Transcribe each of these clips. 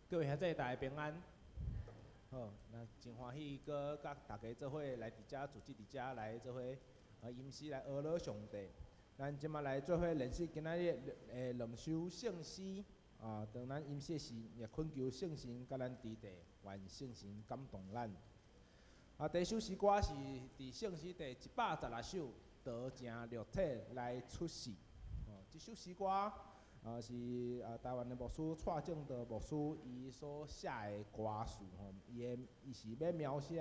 各位兄弟，大家平安。好，那真歡喜，閣佮大家做伙來佇遮組織佇遮來做伙，吟詩來學樂上帝。咱這馬來做伙練習今仔日的兩首聖詩。啊，當咱吟詩時，也懇求聖神佮咱佇地，願聖神感動咱。啊，第一首詩歌是佇聖詩第116首，道成肉體來出世。哦，這首詩歌啊是啊台灣的牧師蔡正道牧師伊所寫的歌詞吼，伊的伊是欲描寫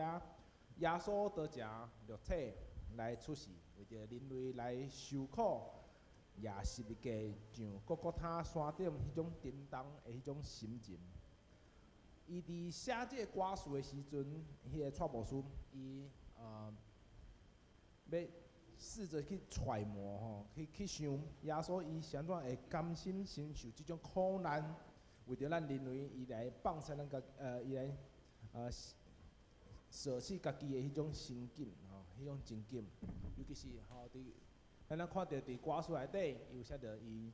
耶穌道成肉體來出世，為著人類來受苦，也十字架上各各他山頂彼種沉重的彼種心情。伊佇寫這個歌詞的時陣，彼個蔡牧師伊欲試著去揣摩吼，去想耶穌伊是按怎會甘心承受這種苦難，為著咱人類，伊來放捨咱家伊來捨棄家己的彼種心境吼，彼種情景，尤其是吼佇咱咱看著佇歌詞內底，伊有寫著伊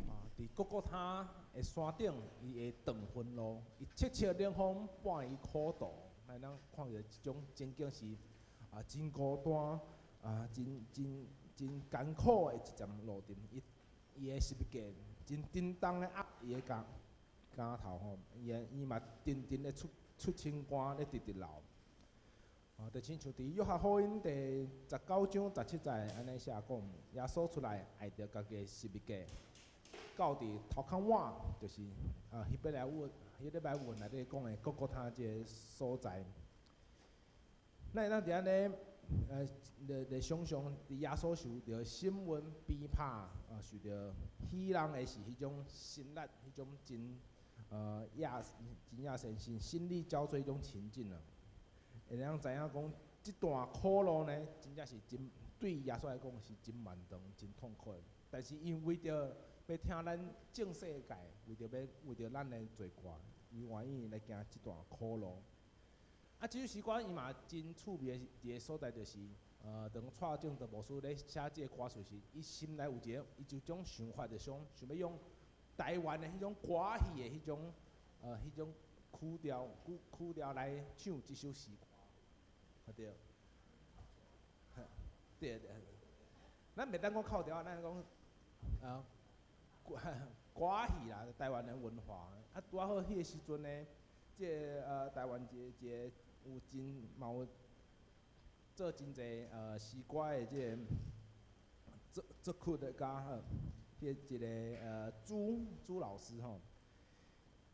啊，佇各各他的山頂，伊會斷魂路，伊切切冷風伴伊苦途，咱咱看著這種情景是啊，真孤單啊，真真真艱苦的一站路程。伊伊的十字架真沉重的壓伊的肩肩頭吼，伊的伊嘛陣陣的出出清汗咧直直流。啊，就親像佇約翰福音第19章17節按呢寫講，耶穌出來愛著家己的十字架，到佇頭殼碗，就是啊希伯來文希伯來文內底講的各各他這个所在。咱會當佇按呢，來來想像，佇耶穌受著審問、鞭拍，啊，受著戲弄的是彼種心力，彼種真亞真亞神心心力交瘁彼種情景啊。會當知影講，這段苦路呢，真正是真對耶穌來講是真漫長、真痛苦的。但是𪜶為著欲疼咱眾世界，為著欲為著咱的罪過，伊願意來行這段苦路。啊，這首詩歌伊嘛真趣味的一個所在，就是當蔡正道牧師咧寫這個歌詞時，伊心內有一個，伊就種想法，就想想欲用台灣的彼種歌戲的彼種曲調來唱這首詩歌，對。對對，咱袂當講哭調，咱講歌歌戲啦，台灣的文化。啊，拄仔好彼個時陣呢，這個台灣一個一個有真嘛有做真濟詩歌的這個作作曲的家吼，彼個一個朱朱老師吼，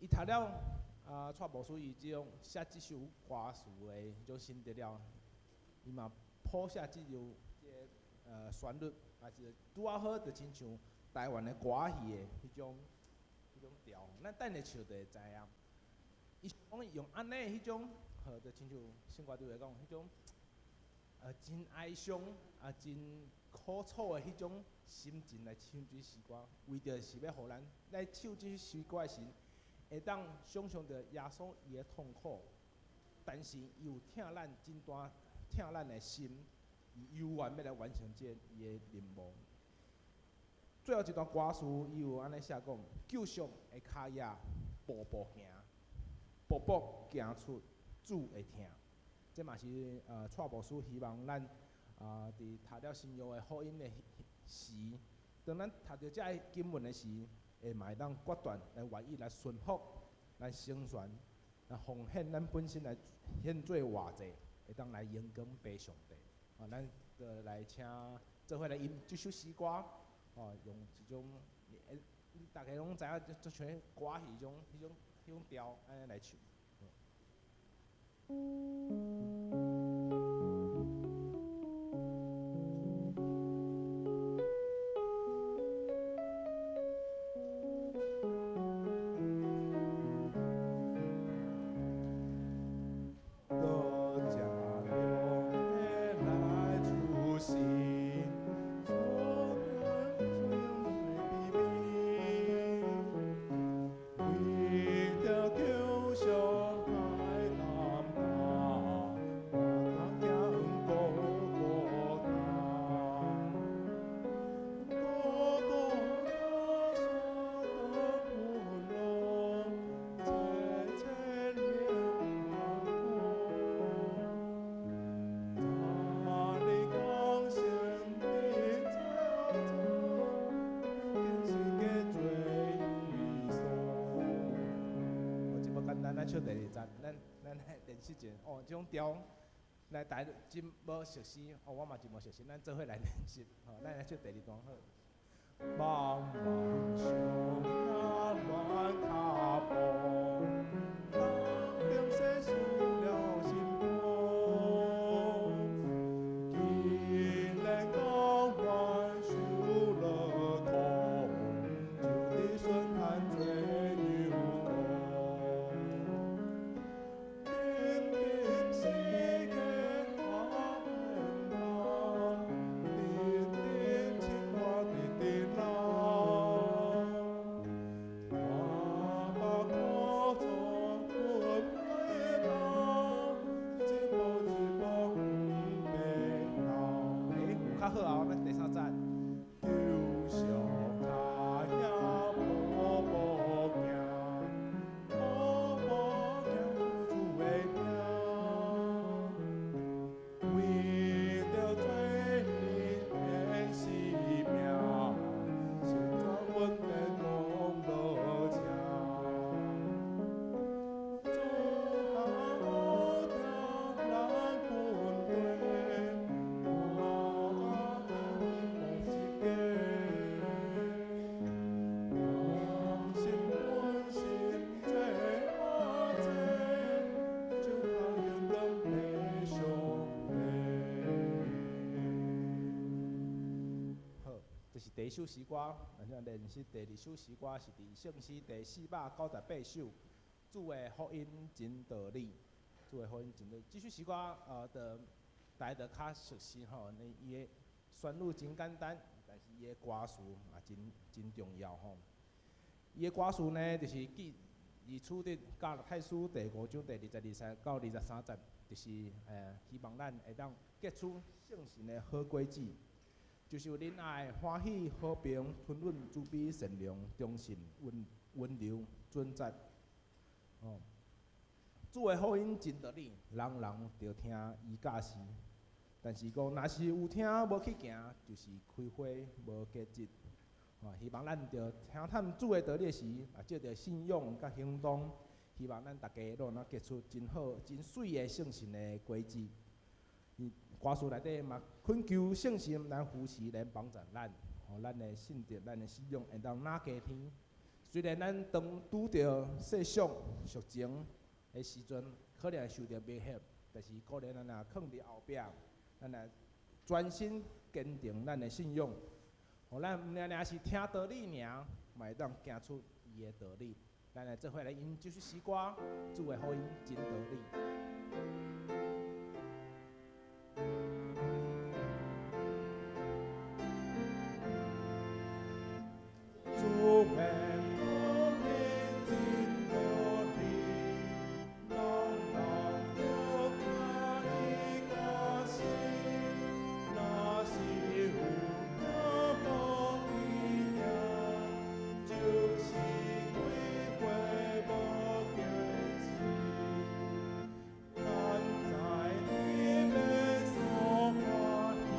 伊讀了啊蔡牧師伊這種寫這首歌詞的彼種心得了，伊嘛譜寫這首這个旋律，也是拄仔好，就親像台灣的歌戲的彼種調，咱等下唱就會知影。伊講用按呢彼種，好，就親像聖歌隊來講，彼種真哀傷啊，真苦楚的彼種心情來唱這首詩歌，為著是欲予咱來唱這首詩歌的時，會當想像著耶穌伊的痛苦，但是伊有疼咱真大疼咱的心，伊猶原欲來完成這个伊的任務。最後一段歌詞，伊有按呢寫講：救贖的跤跡步步行，步步行出主的疼。這嘛是蔡牧師希望咱啊，佇讀了新約的福音的時，當咱讀著這个經文的時，會嘛會當決斷來願意來順服、來成全、來奉獻咱本身來獻做活祭，會當來榮光父上帝。啊，咱就來請做伙來吟這首詩歌，哦，用一種，大家攏知影，就像歌戲種、彼種調，按呢來唱。道成肉體來出世，做人最卑微，為著救贖愛擔當，咱來唱第二節，咱咱來練習者哦，這種調來大家真無熟悉，哦，我嘛真無熟悉，咱做伙來練習，吼，咱來唱第二段好。茫茫小仔亂跤步，當兵世事了心肝。既然講完受了苦，就地順攤做牛犢。點點世界阿變大，點點青蛙滴滴浪。我把苦楚滾來擔，一步一步向白頭。欸，有較好哦，咱第三節。求相跤影步步行，步步行主主的名。為著做你變性命，旋轉穩定公路車。主若無疼咱軍隊，我甲你無一家。同心阮心做阿济，就通勇敢爬上帝。好，這是第一首詩歌，咱現在練習第二首詩歌是佇聖詩第498首，主的福音真道理，主的福音真道理。這首詩歌就大家就較熟悉吼，伊的旋律真簡單，但是伊的歌詞嘛真真重要吼。伊的歌詞呢，就是記二處的加拉太書第五章第22節到23節，就是希望咱會當結出聖神的好果子，就是有仁愛、歡喜、和平、吞忍、慈悲、善良、忠信、溫溫柔、準則。哦，主的福音真道理，人人著聽伊教示。但是講，若是有聽無去行，就是開花無結實。哦，希望咱著聽探主的道理時，啊，藉著信仰佮行動，希望咱逐家攏能結出真好、真媠的聖神的果子。歌詞內底嘛懇求聖神來扶持、來幫助咱，予咱的信德、咱的信仰會當若加添。雖然咱當拄著世俗俗情的時陣，可能會受著迷惑，但是鼓勵咱若囥佇後壁，咱來專心堅定咱的信仰，予咱毋爾爾是聽道理爾，嘛會當行出伊的道理。咱來做伙來吟這首詩歌，主的福音真道理。主的福音真道理，人人著聽伊教示，若是有聽無去行，就是開花無結子。咱知你欲所歡喜，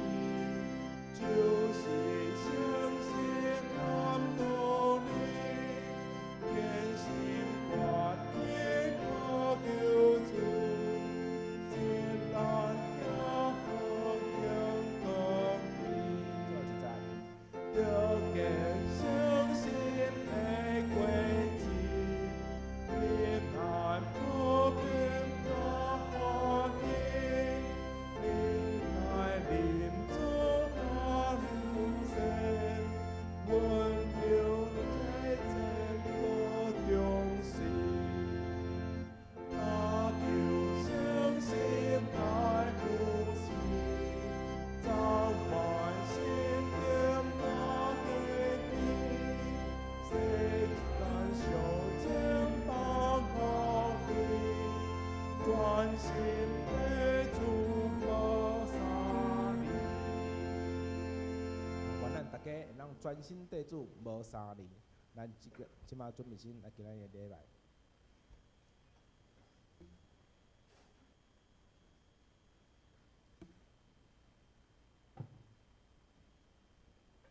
就是誠實含道理，堅心決意靠救主，盡力行好行公義。最後一節，著結誠實的果子，仁愛和平佮歡喜，忍耐忍主甲良善，溫柔節制閣忠信，若求誠實來扶持，早晚心中若加添，世間相爭放後邊，專心對主無三離。願咱逐家會當專心對主無三離。咱這個這馬準備先來今仔日的禮拜。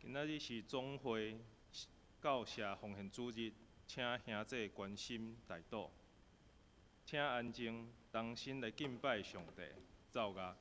今仔日是總會教社奉獻主日，請兄弟關心代禱。請安靜，同心來敬拜上帝，奏樂。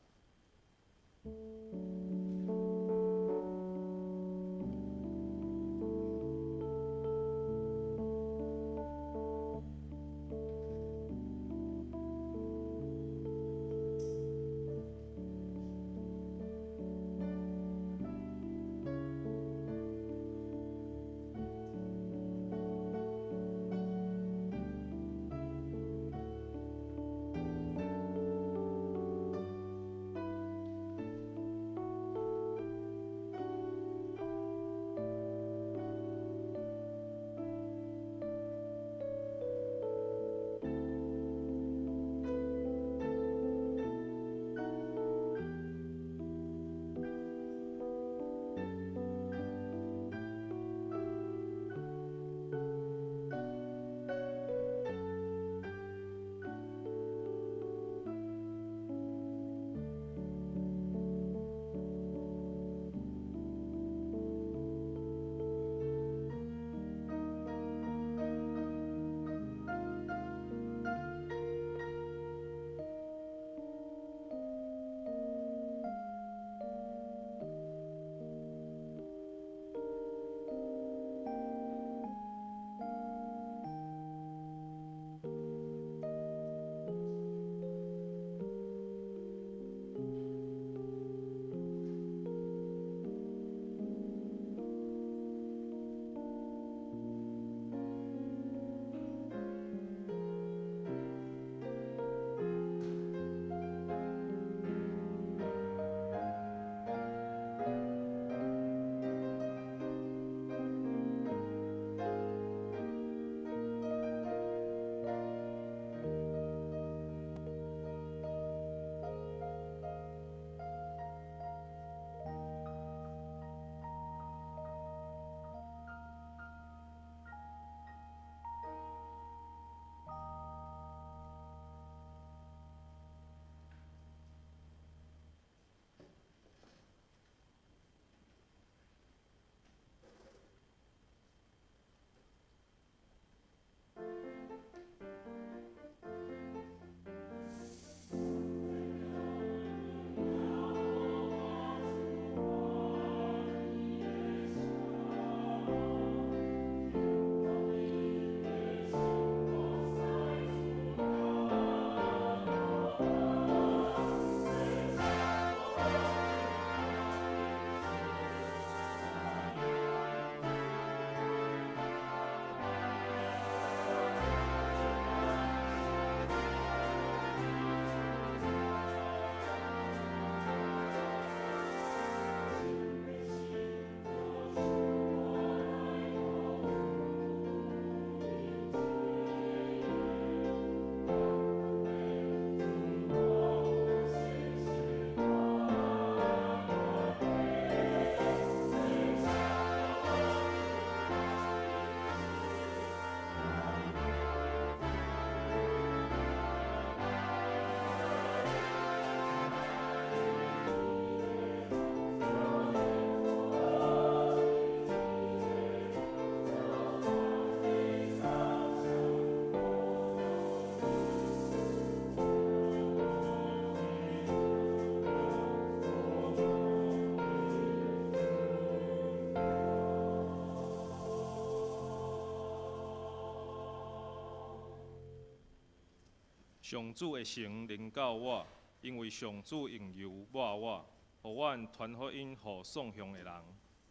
上主的神临到我，因為上主用油抹我，予我傳福音予喪雄的人，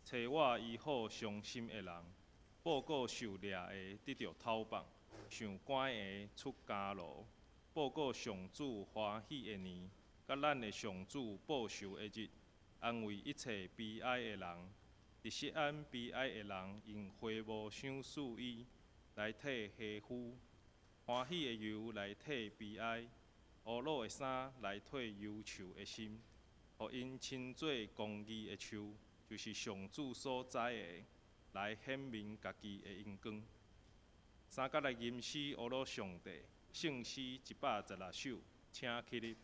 揣我醫好傷心的人，報告受掠的得著討放，受關的出監牢，報告上主歡喜的年，佮咱的上主報仇的日，安慰一切悲哀的人，佇錫安悲哀的人用花帽賞賜伊，來替黑膚。歡喜的油來替悲哀，烏魯的衫來替憂愁的心，予𪜶親做公義的樹，就是上主所栽的，來顯明家己的榮光。三角來吟詩烏魯上帝，聖詩116首，請起立。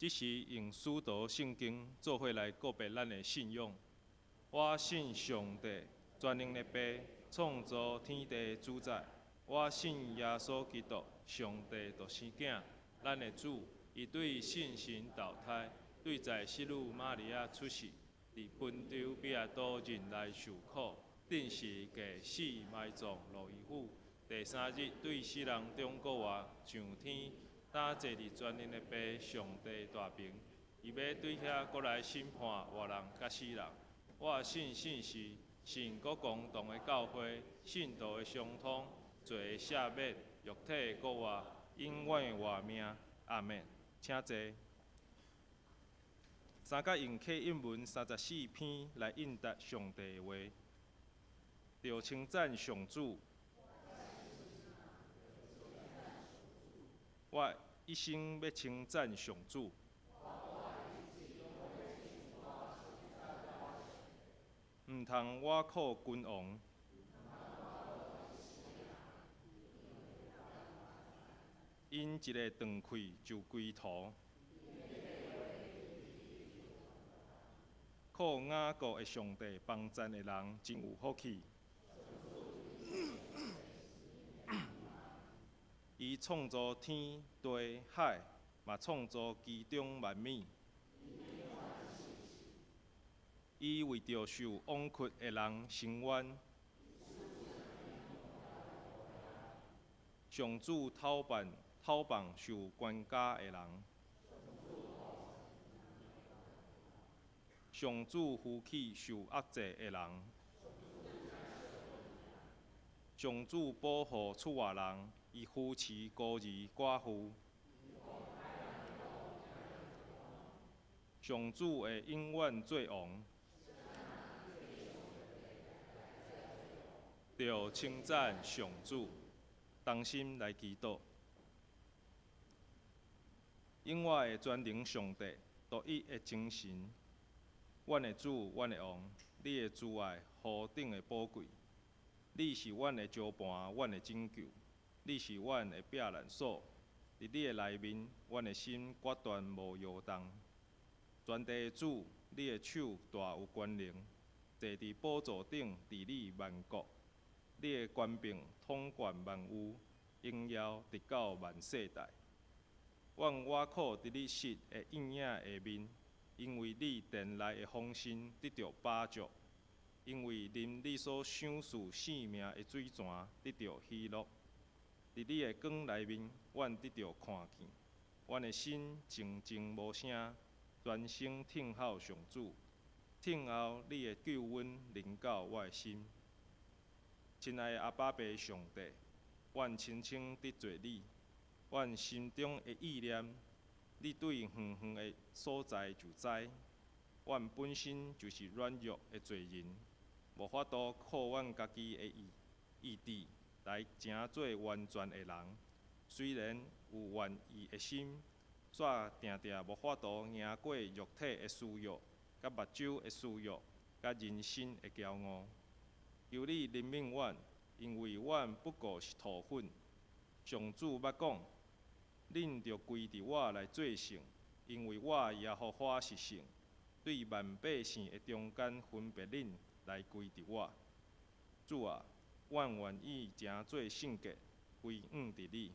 這時用使徒聖經做伙來告白咱的信仰。我信上帝，全能的父，創造天地主宰。我信耶穌基督，上帝獨生囝，咱的主。伊對聖神投胎，對在聖女瑪利亞出世，佇本丟彼拉多忍耐受苦，釘十字架死埋葬落陰府。第三日對死人中復活，上天，擔坐佇全能的父上帝大爿。伊欲對遐閣來審判活人佮死人。我信聖神，信各公同的教會，聖徒的相通，罪的赦免，肉體的復活，永遠的活命。阿們。請坐。三角用啟應文34篇來應答上帝的話，著稱讚上主。我一生欲稱讚上主。毋通倚靠君王，𪜶一个斷氣就歸途。靠雅各的上帝幫贊的人真有福氣。伊創造天地海，嘛創造其中萬物。伊為著受枉屈的人伸冤。上主討辦討放受關押的人。上主扶起受壓制的人。上主保護厝外人，伊扶持孤兒寡婦。上主會永遠做王。著稱讚上主，同心來祈禱。永活的全能上帝，獨一的真神，阮的主，阮的王，你的慈愛何等的寶貴！你是阮的招盤，阮的拯救，你是阮的避難所。佇你的內面，阮的心決斷無搖動。全地的主，你的手大有權能，坐佇寶座頂治理萬國。你的權柄統管萬有，榮耀直到萬世代。阮倚靠佇你實的蔭影下面，因為你殿內的豐盛得著飽足，因為啉你所賞賜性命的水泉得著喜樂。佇你的光內面，阮得著看見，阮的心靜靜無聲，專心等候上主，等候你的救恩臨到我的心。親愛的阿爸父上帝，阮親親得罪你，阮心中的意念，你對遠遠的所在就知。阮本身就是軟弱的罪人，無法度靠阮家己的意意志來成做完全的人。雖然有願意的心，煞定定無法度贏過肉體的私欲、佮目睭的私欲、佮人生的驕傲。求你憐憫阮，因為阮不過是塗粉。上主捌講：恁著歸佇我來做聖，因為我耶和華是聖，對萬百姓的中間分別恁來歸佇我。主啊，阮願意成做聖潔，歸向佇你。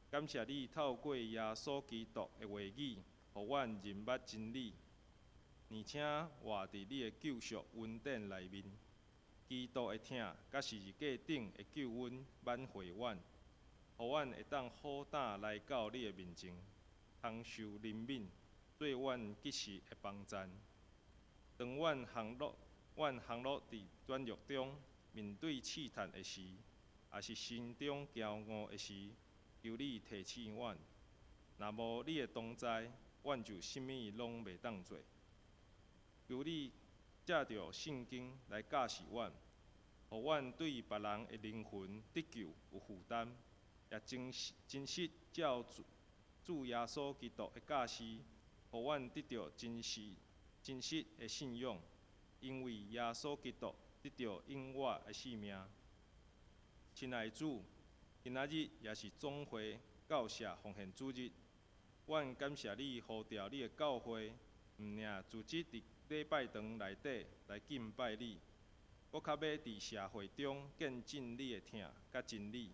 感謝你透過耶穌基督的話語，予阮認捌真理，而且活佇你的救贖恩典內面。基督的疼，佮十字架頂的救恩挽回阮，予阮會當好膽來到你的面前，通受憐憫，做阮及時的幫贊。當阮陷落，阮陷落佇軟弱中，面對試探的時，抑是心中驕傲的時，求你提醒阮。若無你的同在，阮就啥物攏袂當做。求你藉著聖經來教示阮，予阮對別人的靈魂得救有負擔，也真實真實照主主耶穌基督的教示，予阮得著真實真實的信仰，因為耶穌基督得著永活的性命。親愛的主，今仔日也是總會教社奉獻主日。阮感謝你呼召你的教會，毋爾組織佇禮拜堂內底來敬拜你，閣較欲佇社會中見證你的疼佮真理。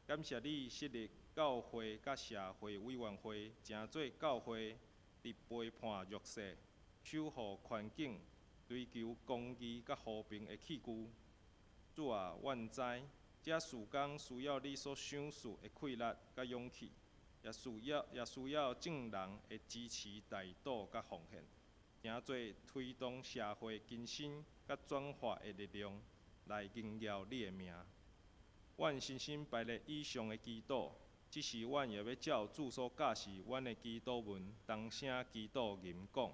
感謝你設立教會佮社會委員會，成做教會佇陪伴弱勢、守護環境、追求公義佮和平的器具。主啊，阮知這事工需要你所賞賜的氣力佮勇氣，也需要眾人的支持、代禱佮奉獻，成做推動社會更新佮轉化的力量，來榮耀你的名。阮深深排列以上的祈禱，這時阮也欲照主所教示阮的祈禱文，同聲祈禱吟講。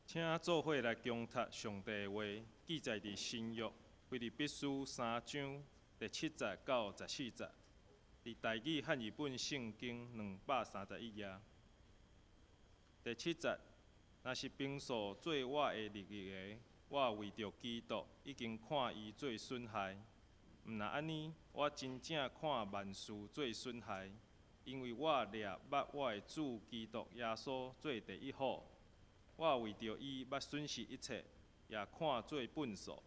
請做伙來恭讀上帝的話，記載佇新約腓立比書三章第七節到十四節，佇台語漢譯本聖經231頁。第七節，若是平素做我的利益的，我為著基督已經看伊做損害。毋若按呢，我真正看萬事做損害，因為我掠捌我的主基督耶穌做第一好。我為著伊捌損失一切，也看做糞埽，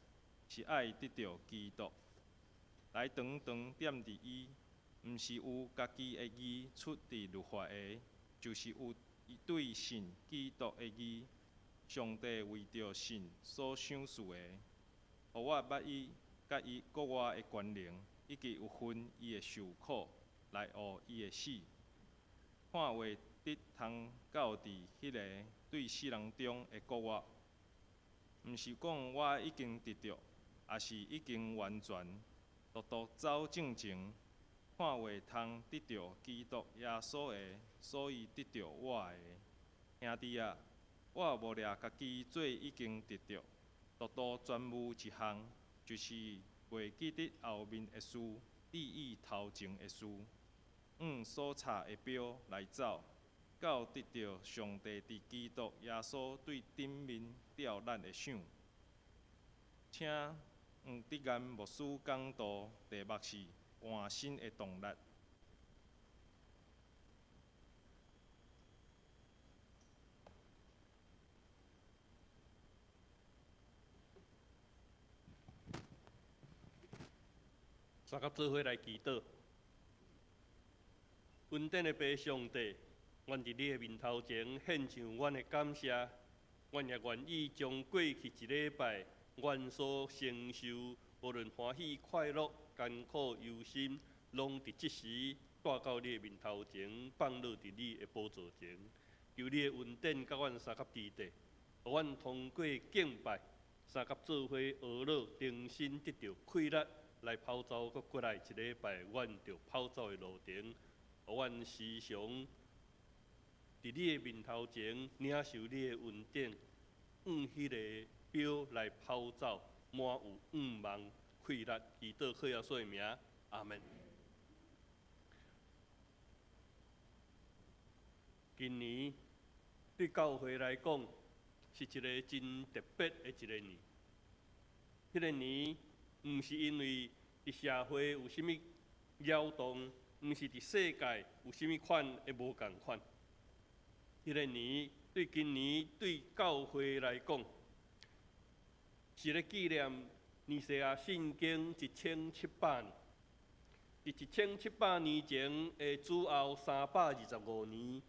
是愛得著基督，來長長踮佇伊，毋是有家己的義出佇律法的，就是有對信基督的義。上帝為著信所賞賜的，予我捌伊，佮伊國外的權能，以及有份伊的受苦，來學伊的死。看會得通到佇彼个對死人中的復活。毋是講我已經得著，抑是已經完全，獨獨走進前，看會通得著基督耶穌的，所以得著我的。兄弟啊，我無掠家己做已經得著，獨獨專務一項，就是袂記得後面的事，注意頭前的事，向所插的標來走，到得著上帝佇基督耶穌對頂面召咱的賞。請黃德岩牧師講道，題目是換新的動力。三甲做伙來祈禱，恩典的父上帝，阮佇你的面頭前獻上阮的感謝，阮也願意將過去一禮拜阮所承受，無論歡喜快樂、艱苦憂心，攏佇這時帶到你的面頭前，放落佇你的寶座前，求你的恩典佮阮相佮佇底，予阮通過敬拜，相佮做伙學樂，重新得著氣力。來跑走，閣過來一禮拜，阮著跑走的路程，予阮時常佇你的面頭前領受你的恩典，按彼个標來跑走，滿有向望氣力，祈禱靠耶穌的名，阿門。今年對教會來講是一个真特別的一个年，彼个年。毋是因為佇社會有啥物擾動，毋是佇世界有啥物款的無仝款。彼个年對今年對教會來講，是咧紀念尼西亞信經一千七百年。佇一千七百年前的主後325年，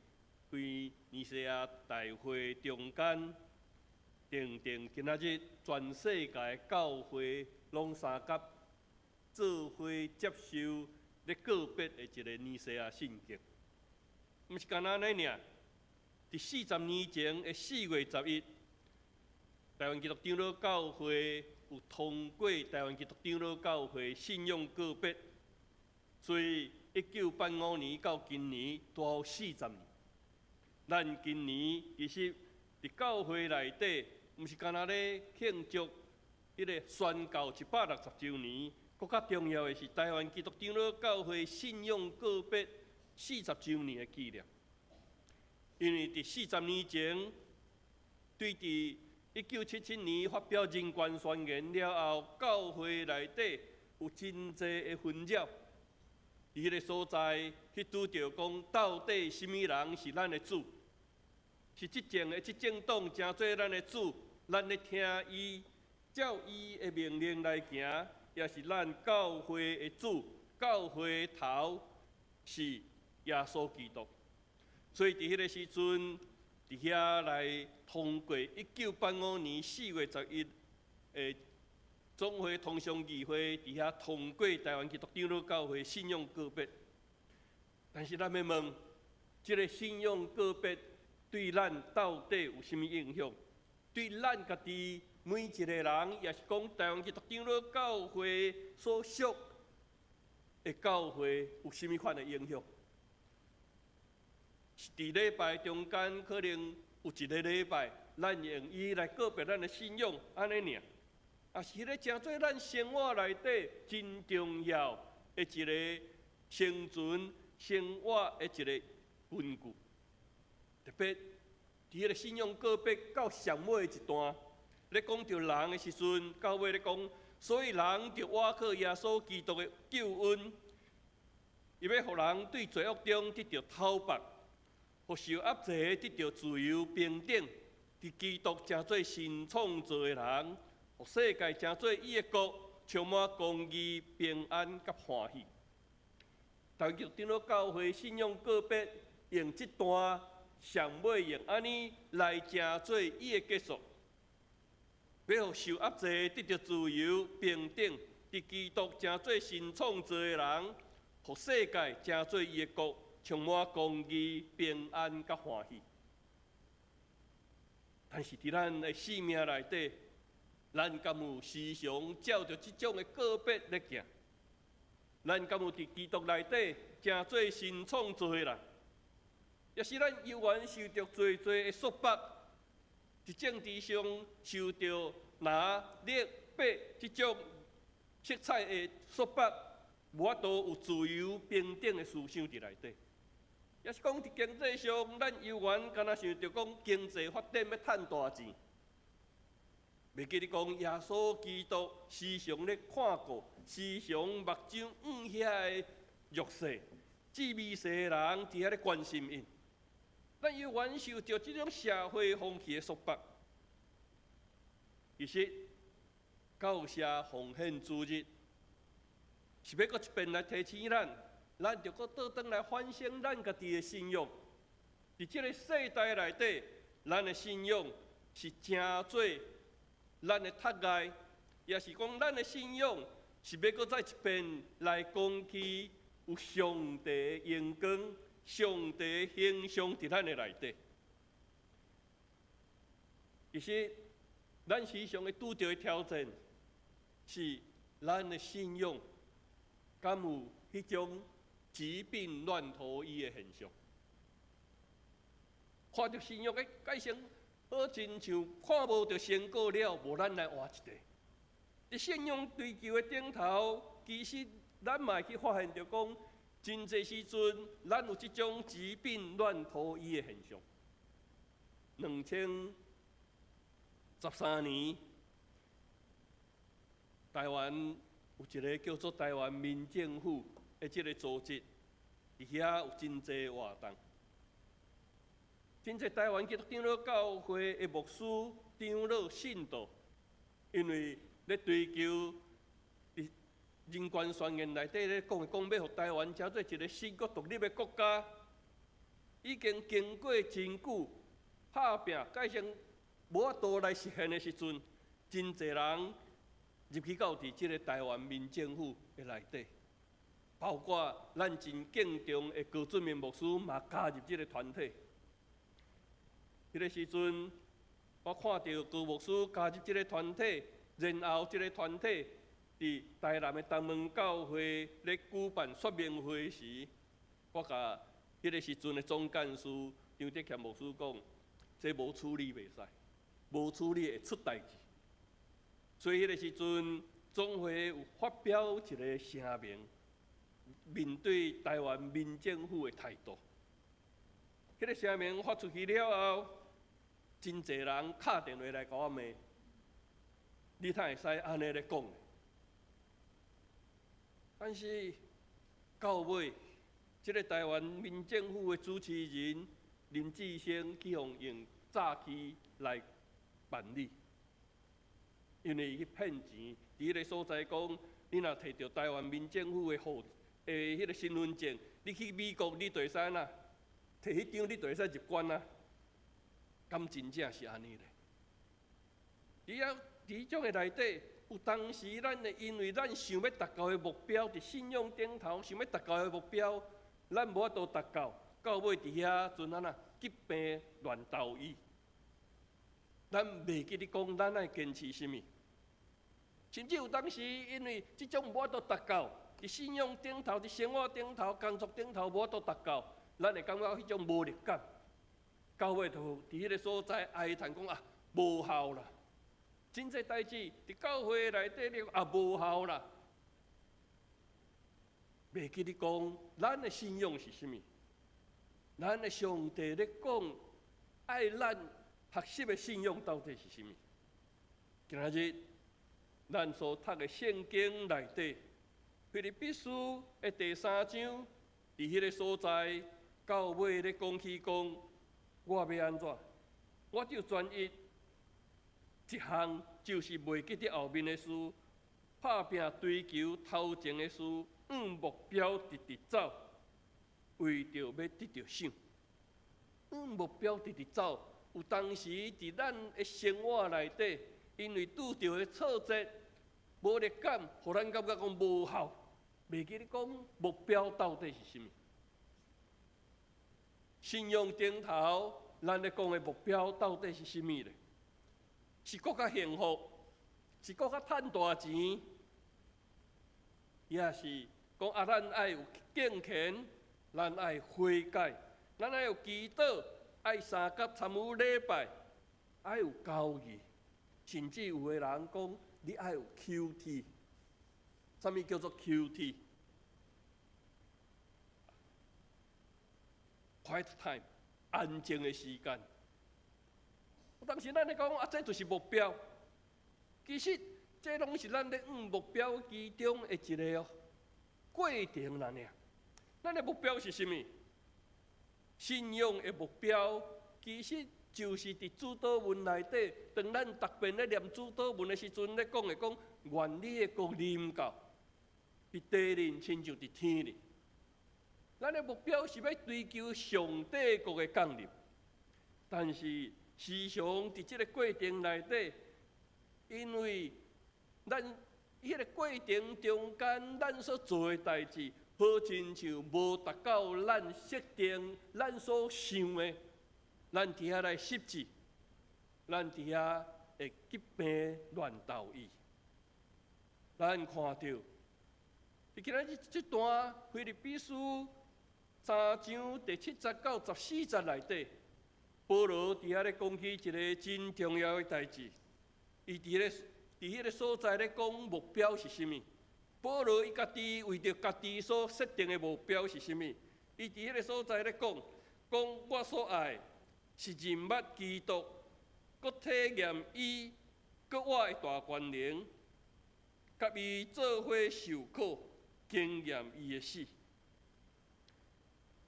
佇尼西亞大會中間，定定今仔日全世界教會攏相佮做伙接受咧告別的一个尼西亞信經，毋是干焦按呢爾。佇四十年前的4月11，台灣基督長老教會有通過台灣基督長老教會信仰告別，所以1985年到今年拄好四十年。咱今年其實佇教會內底，毋是干焦咧慶祝。彼个宣教一百六十周年，閣較重要的是台灣基督長老教會信仰告別四十周年的紀念。因為佇四十年前，對佇1977年發表人權宣言了後，教會內底有真濟的紛擾。佇彼个所在去拄著講，到底啥物人是咱的主？是執政的執政黨成做咱的主，咱咧聽伊。照伊的命令來行，抑是咱教會的主、教會的頭是耶穌基督。所以佇彼个時陣，佇遐來通過1985年4月11的總會通常議會，佇遐通過台灣基督長老教會信仰告別。但是咱欲問，這个信仰告別對咱到底有啥物影響？對咱家己？每一个人，抑是講台灣基督長老教會所屬的教會，有啥物款的影響？是佇禮拜中間可能有一个禮拜，咱用伊來告別咱的信仰，按呢爾。也是彼个成做咱生活內底真重要的一个生存生活的一个根據。特別佇彼个信仰告別到上尾一段，咧講著人的時陣，到尾咧講，所以人著倚靠耶穌基督的救恩，伊欲予人對罪惡中得著討縛，予受壓制得著自由平等，佇基督成做新創造的人，予世界成做伊的國，充滿公義、平安佮歡喜。台灣基督長老教會信仰告別，用這段上尾用按呢來成做伊的結束，欲予受壓制得著自由平等，佇基督成做新創造的人，予世界成做伊的國，充滿公義、平安佮歡喜。但是佇咱的生命內底，咱敢有時常照著這種的告別咧行？咱敢有佇基督內底成做新創造的人？抑是咱猶原受著濟濟的束縛，佇政治上受著藍綠白這種色彩的束縛，無法度有自由平等的思想佇內底。抑是講佇經濟上，咱猶原敢若想著講經濟發展欲趁大錢。袂記得講耶穌基督時常咧看顧，時常目睭向遐个弱勢、姊微細的人佇遐咧關心𪜶。咱猶原受著這種社會風氣的束縛。其實，教社奉獻主日，是欲閣一遍來提醒咱，咱著閣倒轉來反省咱家己的信仰。佇這个世代內底，咱的信仰是成做咱的窒礙，抑是講咱的信仰是欲閣再一遍來講起有上帝的榮光、上帝的形象佇咱的內底。其實，咱時常會拄著的挑戰，是咱的信仰敢有彼種疾病亂投醫的現象。看著信仰的改成好親像看無著成果了，無咱來活一塊。佇信仰追求的頂頭，其實咱嘛會去發現著講，真濟時陣，咱有這種疾病亂投醫的現象。2013年，台灣有一个叫做台灣民政府的這个組織，佇遐有真濟活動。真濟台灣基督長老教會的牧師、長老、信徒，因為咧追求佇人權宣言內底咧講的講，欲予台灣成做一个新閣獨立的國家，已經經過真久拍拚，改成無法度來實現的時陣，真濟人入去到佇這个台灣民政府的內底，包括咱真敬重的高俊明牧師嘛加入這个團體。彼个時陣，我看著高牧師加入這个團體，然後這个團體佇台南的東門教會咧舉辦說明會時，我共彼个時陣的總幹事張德謙牧師講，這無處理袂使，無處理會出代誌。所以彼個時陣，總會有發表一个聲明，面對台灣民政府的態度。彼个聲明發出去了後，真濟人敲電話來共我罵，你哪會使按呢咧講？但是到尾，這个台灣民政府的主持人林志昇去予用詐欺來辦理，因為伊去騙錢，佇彼个所在講，你若提著台灣民政府的護的彼个身份證，你去美國你就會使哪，提彼張你就會使入關啊。敢真正是按呢咧？佇遐佇彼種的內底，有當時咱會因為咱想欲達到的目標，佇信仰頂頭想欲達到的目標，咱無法度達到，到尾佇遐陣按怎疾病亂投醫。咱袂記得講，咱愛堅持啥物？甚至有當時因為這種無法度達到，佇信仰頂頭、佇生活頂頭、工作頂頭無法度達到，咱會感覺彼種無力感。教會就佇彼個所在哀嘆講啊，無效啦！真濟代誌佇教會內底咧啊，無效啦！袂記得講，咱的信仰是啥物？咱的上帝咧講，愛咱學習的信仰到底是啥物？今仔日咱所讀的聖經內底，腓立比書的第三章，佇彼個所在，到尾咧講起講，我欲按怎？我就專一一項，就是袂記得後面的事，拍拚追求頭前的事，向目標直直走，為著欲得著賞。向目標直直走，有當時佇咱的生活內底，因為拄著的挫折、無力感，予咱感覺講無效，袂記得講目標到底是啥物。信仰頂頭，咱咧講的目標到底是啥物咧？是閣較幸福，是閣較趁大錢，抑是講啊？咱愛有敬虔，咱愛悔改，咱愛有祈禱，愛三工參與禮拜，愛有交誼，甚至有的人講你愛有 QT，啥物叫做 QT？Quiet time，安靜的時間。當時咱咧講啊，這就是目標。其實這攏是咱咧向目標其中的一個哦過程啦爾。咱的目標是啥物？信仰的目標其實就是佇主禱文內底，當咱逐遍咧念主禱文的時陣，咧講的講，願你的國臨到，佇地裡親像佇天裡。咱的目標是欲追求上帝國的降臨，但是時常佇這個過程內底，因為咱彼個過程中間，咱所做的代誌，好親像無達到咱設定、咱所想的，咱佇遐來失志，咱佇遐會急病亂投醫。咱看著，佇今仔日這段腓立比書三章第七節到十四節內底，保羅佇遐咧講起一個真重要的代誌。伊佇咧佇彼個所在咧講目標是啥物？保羅伊家己為著家己所設定的目標是啥物？伊佇彼個所在咧講，講我所愛是認捌基督，閣體驗伊，閣我的大權能，佮伊做伙受苦，經驗伊的死。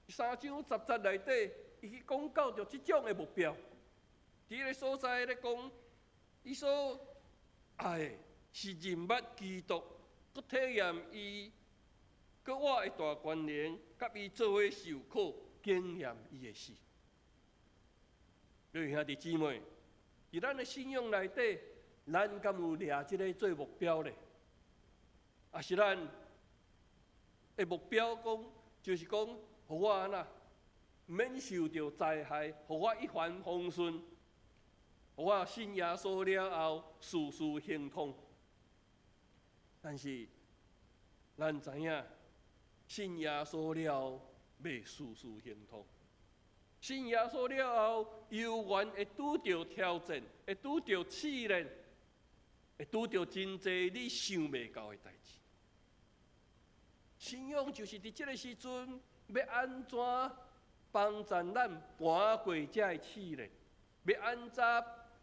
三章十節內底，伊去講到著這種的目標。佇彼個所在咧講，伊所愛的是認捌基督，閣體驗伊，閣我的大權能，佮伊做伙受苦，經驗伊的死。各位兄弟姊妹，佇咱的信仰內底，咱敢有掠這个做目標咧？抑是咱的目標講，就是講，予我按怎免受著災害，予我一帆風順，予我信耶穌了後事事亨通。但是，咱知影信耶穌了後，袂事事亨通。信耶穌了後，猶原會拄著挑戰，會拄著試煉，會拄著真濟你想袂到的代誌。信仰就是佇這个時陣，欲按怎幫助咱跋過這个試煉，欲按怎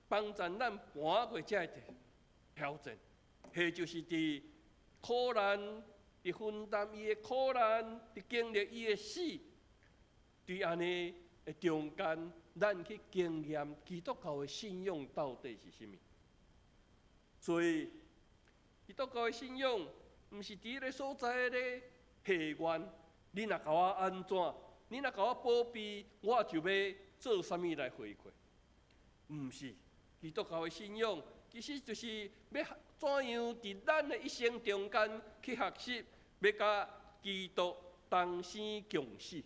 幫助咱跋過這个挑戰，彼就是佇苦難，佇分擔伊的苦難，佇經歷伊的死，佇按呢的中間，咱去經驗基督教的信仰到底是啥物。所以，基督教的信仰毋是佇彼个所在咧下願，你若共我按怎，你若共我保庇，我就欲做啥物來回饋。毋是，基督教的信仰其實就是欲怎樣佇咱的一生中間去學習，欲佮基督同生共死，予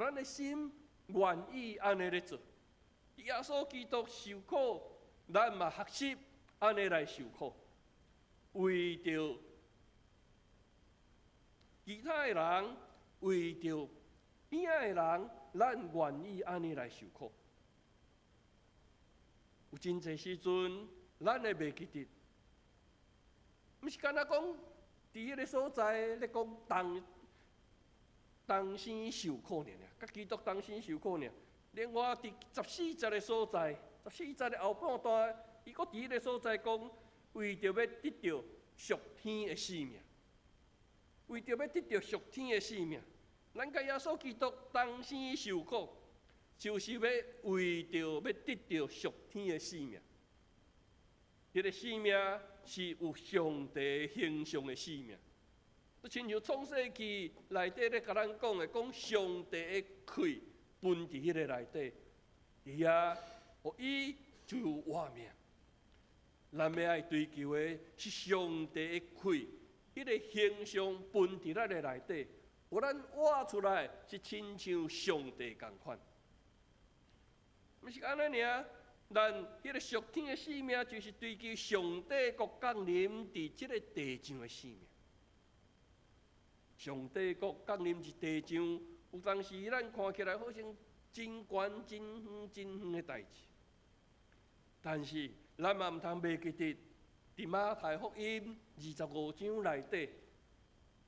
咱的心願意按呢咧做。耶穌基督受苦，咱嘛學習按呢來受苦，為著其他的人，為著兄的人，咱願意按呢來受苦。有真濟時陣，咱會袂記得，毋是干焦講，佇彼个所在咧講同同生受苦爾爾，佮基督同生受苦爾。另外，佇十四節的所在，十四節的後半段，伊閣佇彼个所在講，為著欲得著屬天的性命，為著欲得著屬天的性命，咱佮耶穌基督同生受苦，就是欲為著欲得著屬天的性命。彼个性命是有上帝形象的性命，就親像創世記內底咧共咱講的，講上帝的氣噴佇彼个內底，佇遐，予伊就有活命。咱欲愛追求的是上帝的氣，彼个形象噴佇咱的內底，予咱活出來是親像上帝仝款。毋是按呢爾。咱彼个屬天的性命，就是追求上帝國降臨佇這个地上的性命。上帝國降臨佇地上，有當時咱看起來好像真懸、真遠、真遠的代誌，但是咱嘛毋通袂記得，佇馬太福音25章內底，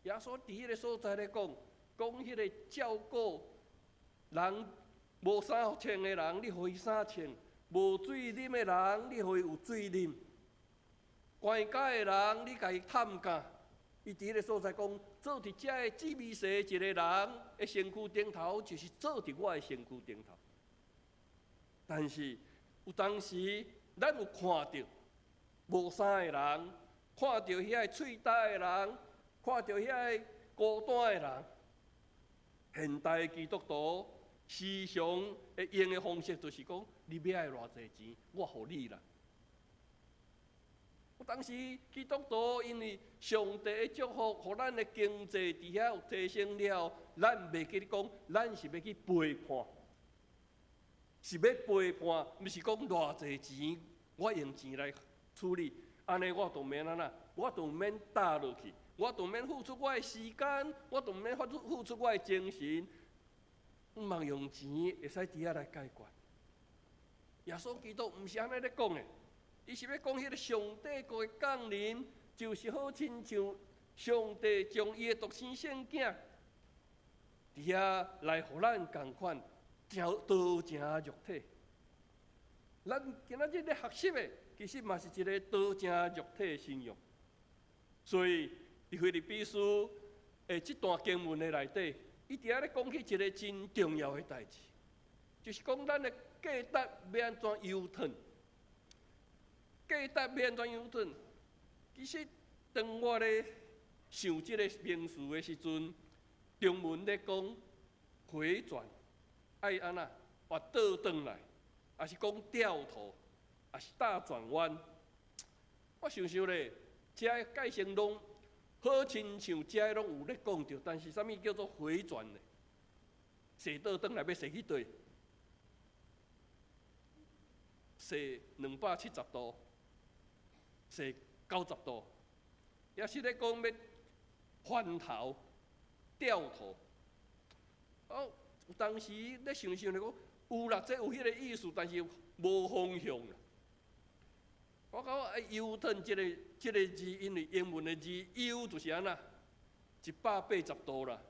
耶穌佇彼个所在咧講，講彼個照顧人無衫穿的人，你予伊衫穿；無水啉的人，你予伊有水啉；寒痂的人，你共伊探痂。伊佇彼个所在講，做佇遮的最微細一个人的身軀頂頭，就是做佇我的身軀頂頭。但是有當時，咱有看著無衫的人，看著遐个喙焦的人，看著遐个孤單的人。現代基督徒時常會用的方式，就是講：你欲愛偌濟錢，我予你啦。有當時基督徒因為上帝的祝福，予咱的經濟佇遐有提升了，咱袂記得講，咱是欲去陪伴，是欲陪伴，毋是講偌濟錢，我用錢來處理。按呢我就免按怎，我就毋免踏落去，我就毋免付出我的時間，我就毋免付出我的精神，毋茫用錢會使佇遐來解決。耶穌基督毋是按呢咧講的。伊是欲講彼个上帝國的降臨，就是好親像上帝將伊的獨生聖囝，佇遐來予咱仝款，道成肉體。咱今仔日咧學習的，其實嘛是一个道成肉體的信仰。所以，佇腓立比書的這段經文的內底，伊佇遐咧講起一个真重要的代誌，就是講咱的價值欲按怎 U-turn。價值欲按怎 U-turn？其實，當我咧想這個名詞的時陣，中文咧講回轉，愛按怎？或倒轉來，抑是講掉頭，抑是大轉彎。我想想咧，這个解釋攏好親像這个攏有咧講著，但是啥物叫做回轉呢？踅倒轉來欲踅去佗？踅270度，踅90度，抑是咧講欲翻頭、掉頭。哦，有當時咧想想咧講，有啦，這有彼个意思，但是無方向啦。我感覺愛 U-turn 這个字，因為英文的字 U 就是按怎，180度啦，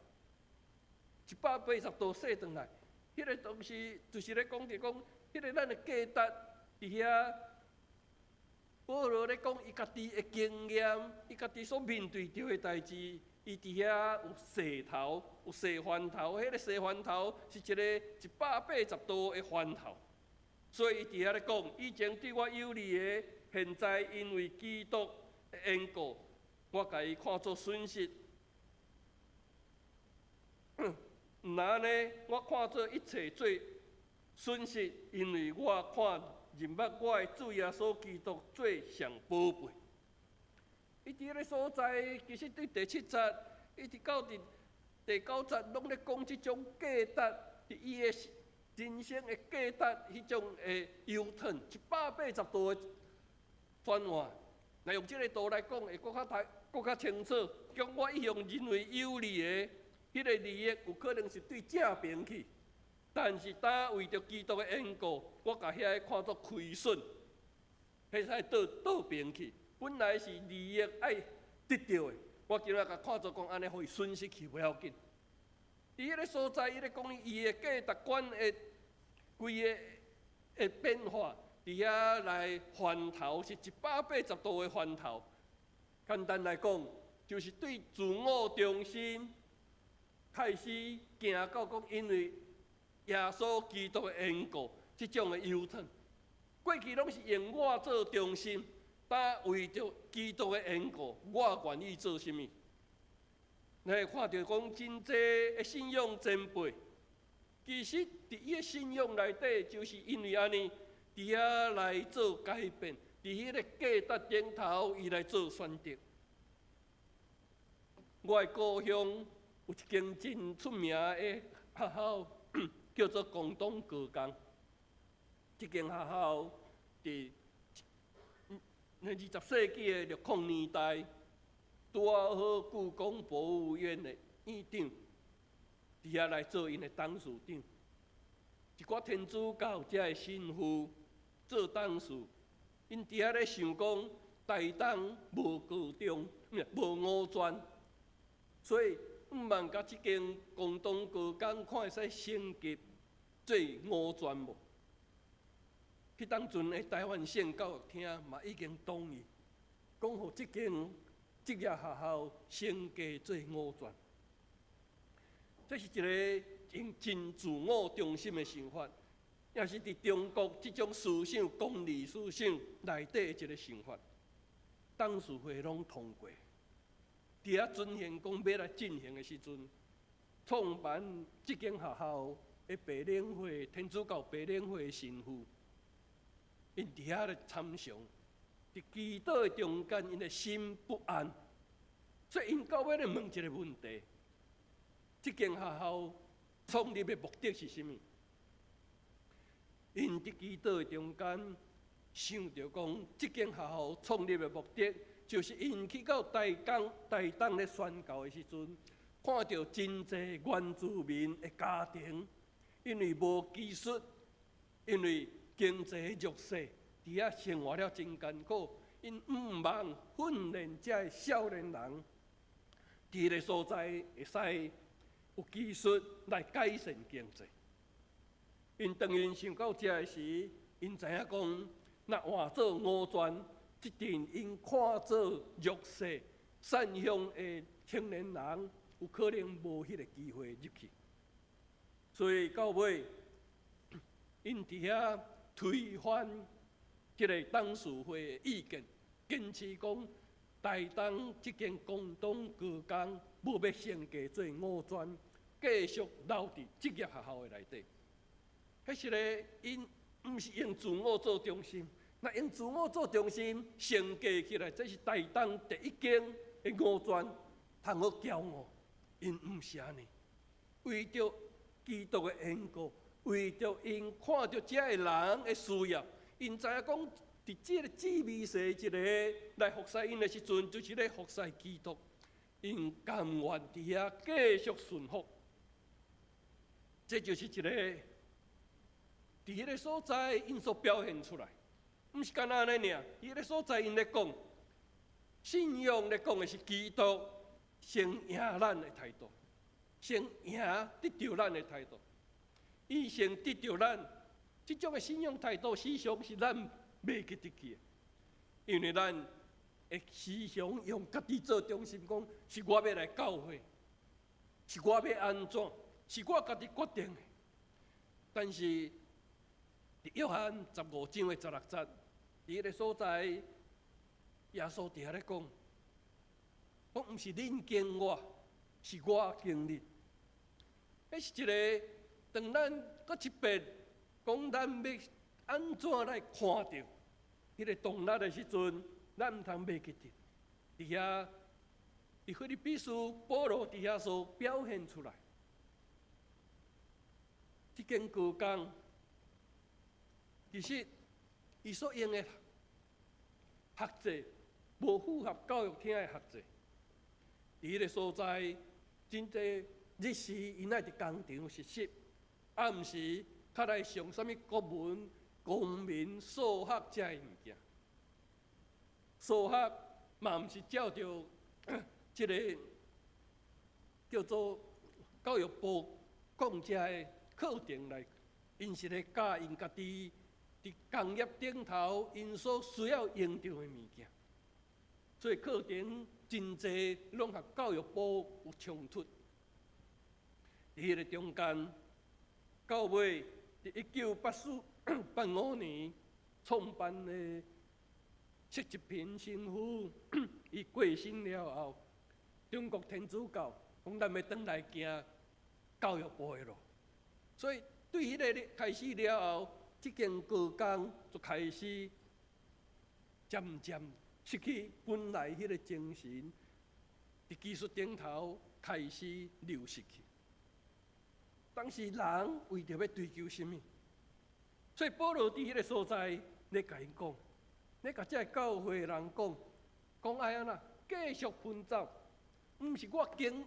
一百八十度踅轉來，彼个東西就是咧講著講，彼个咱的價值佇遐。保羅咧講伊家己的經驗，伊家己所面對著的代誌，伊佇遐有踅頭，有踅翻頭，彼个踅翻頭是一个180度的翻頭。所以伊佇遐咧講，以前對我有利的，現在因為基督的緣故，我共伊看做損失。毋但按呢，我看做一切做損失，因為我看認捌我的主耶穌基督做上寶貝。伊佇彼个所在，其實對第七節一直到佇第九節，攏咧講這種價值，佇伊的人生的價值，彼種的 U-turn，180度的轉換。若用這个圖來講，會閣較睇，閣較清楚。講我一向認為有利的，彼個利益有可能是對正爿去，但是當為著基督的緣故，我共遐个看做虧損，彼使倒倒爿去。本來是利益愛得著的，我今仔共看做講按呢，予伊損失去無要緊。佇彼个所在，伊咧講伊的價值觀的規个的變化，佇遐來翻頭是180度的翻頭。簡單來講，就是對自我中心開始行到講，因為耶穌基督的緣故，這種的憂嘆。過去攏是用我做中心，但為著基督的緣故，我願意做啥物？你會看著講真濟的信仰前輩，其實佇伊的信仰內底，就是因為按呢，佇遐來做改變，佇彼个價值頂頭，伊來做選擇。我的故鄉有一間真出名的學校，叫做廣東高工。這間學校佇20世紀的60年代，拄仔好故宮博物院的院長，佇遐來做𪜶的董事長。一寡天主教遮的神父做董事，𪜶佇遐咧想講，台東無高中，毋是無五專，所以向望共這間廣東高工看會使升級做五專無？彼當陣的臺灣省教育廳嘛已經同意，講予這間職業學校升格做五專。這是一个用真自我中心的想法，也是佇中國這種思想、功利思想內底的一个想法。董事會攏通過，佇遐進行講欲來進行的時陣，創辦這間學校的白領會天主教白領會的神父，𪜶佇遐咧參詳，佇祈禱的中間，𪜶的心不安，所以𪜶到尾咧問一个問題：這間學校創立的目的是啥物？𪜶佇祈禱的中間想著講，這間學校創立的目的，就是𪜶去到台江、台東咧宣教的時陣，看著真濟原住民的家庭，因為無技術，因為經濟弱勢，佇遐生活了真艱苦，𪜶向望訓練遮的少年人，佇彼个所在會使有技術來改善經濟。𪜶當𪜶想到遮的時，𪜶知影講，若換做五專，這陣𪜶看做弱勢、山鄉的青年人，有可能無彼个機會入去。所以到尾，𪜶佇遐推翻這个董事會的意見，堅持講台東這間廣東高工無欲升格做五專，繼續留佇職業學校的內底。彼時咧，𪜶毋是用自我做中心，若用自我做中心升格起來，這是台東第一間的五專，通好驕傲。𪜶毋是按呢，為著基督的緣故，為著𪜶看著遮的人的需要，𪜶知影講，佇這个姊妹踅一个來服侍𪜶的時陣，就是咧服侍基督。𪜶甘願佇遐繼續順服，這就是一个佇彼个所在，𪜶所表現出來，毋是干焦按呢爾。佇彼个所在，𪜶咧講信仰咧講的是基督先贏咱的態度，先贏得著咱的態度，伊先得著咱，這種的信仰態度，時常是咱袂記得去的，因為咱會時常用家己做中心，講是我欲來教會，是我欲按怎，是我家己決定的。但是，佇約翰15章的16節，佇彼个所在，耶穌佇遐咧講，講毋是恁揀我，是我揀恁。彼是一个，當咱閣一遍講咱欲按怎來看著彼个動力的時陣，咱毋通袂記得。佇遐，佇腓立比書保羅佇遐所表現出來，這間高工其實伊所用的學制無符合教育廳的學制，佇彼个所在，真濟日時𪜶愛佇工廠實習，暗時較來上啥物國文、公民、數學這个物件。數學嘛毋是照著這个叫做教育部講這个課程來，𪜶是咧教𪜶家己佇工業頂頭𪜶所需要用著的物件。所以課程真濟攏佮教育部有衝突。佇彼个中間，到尾佇1984、85年創辦的釋吉平神父，伊過身了後，中國天主教講咱欲轉來行教育部的路，所以對彼个開始了後，這間高工就開始漸漸失去本來彼个精神，佇技術頂頭開始流失去。當時人為著欲追求啥物？所以保羅佇彼个所在咧共𪜶講，咧共這个教會的人講，講愛按怎繼續奔走，毋是我經，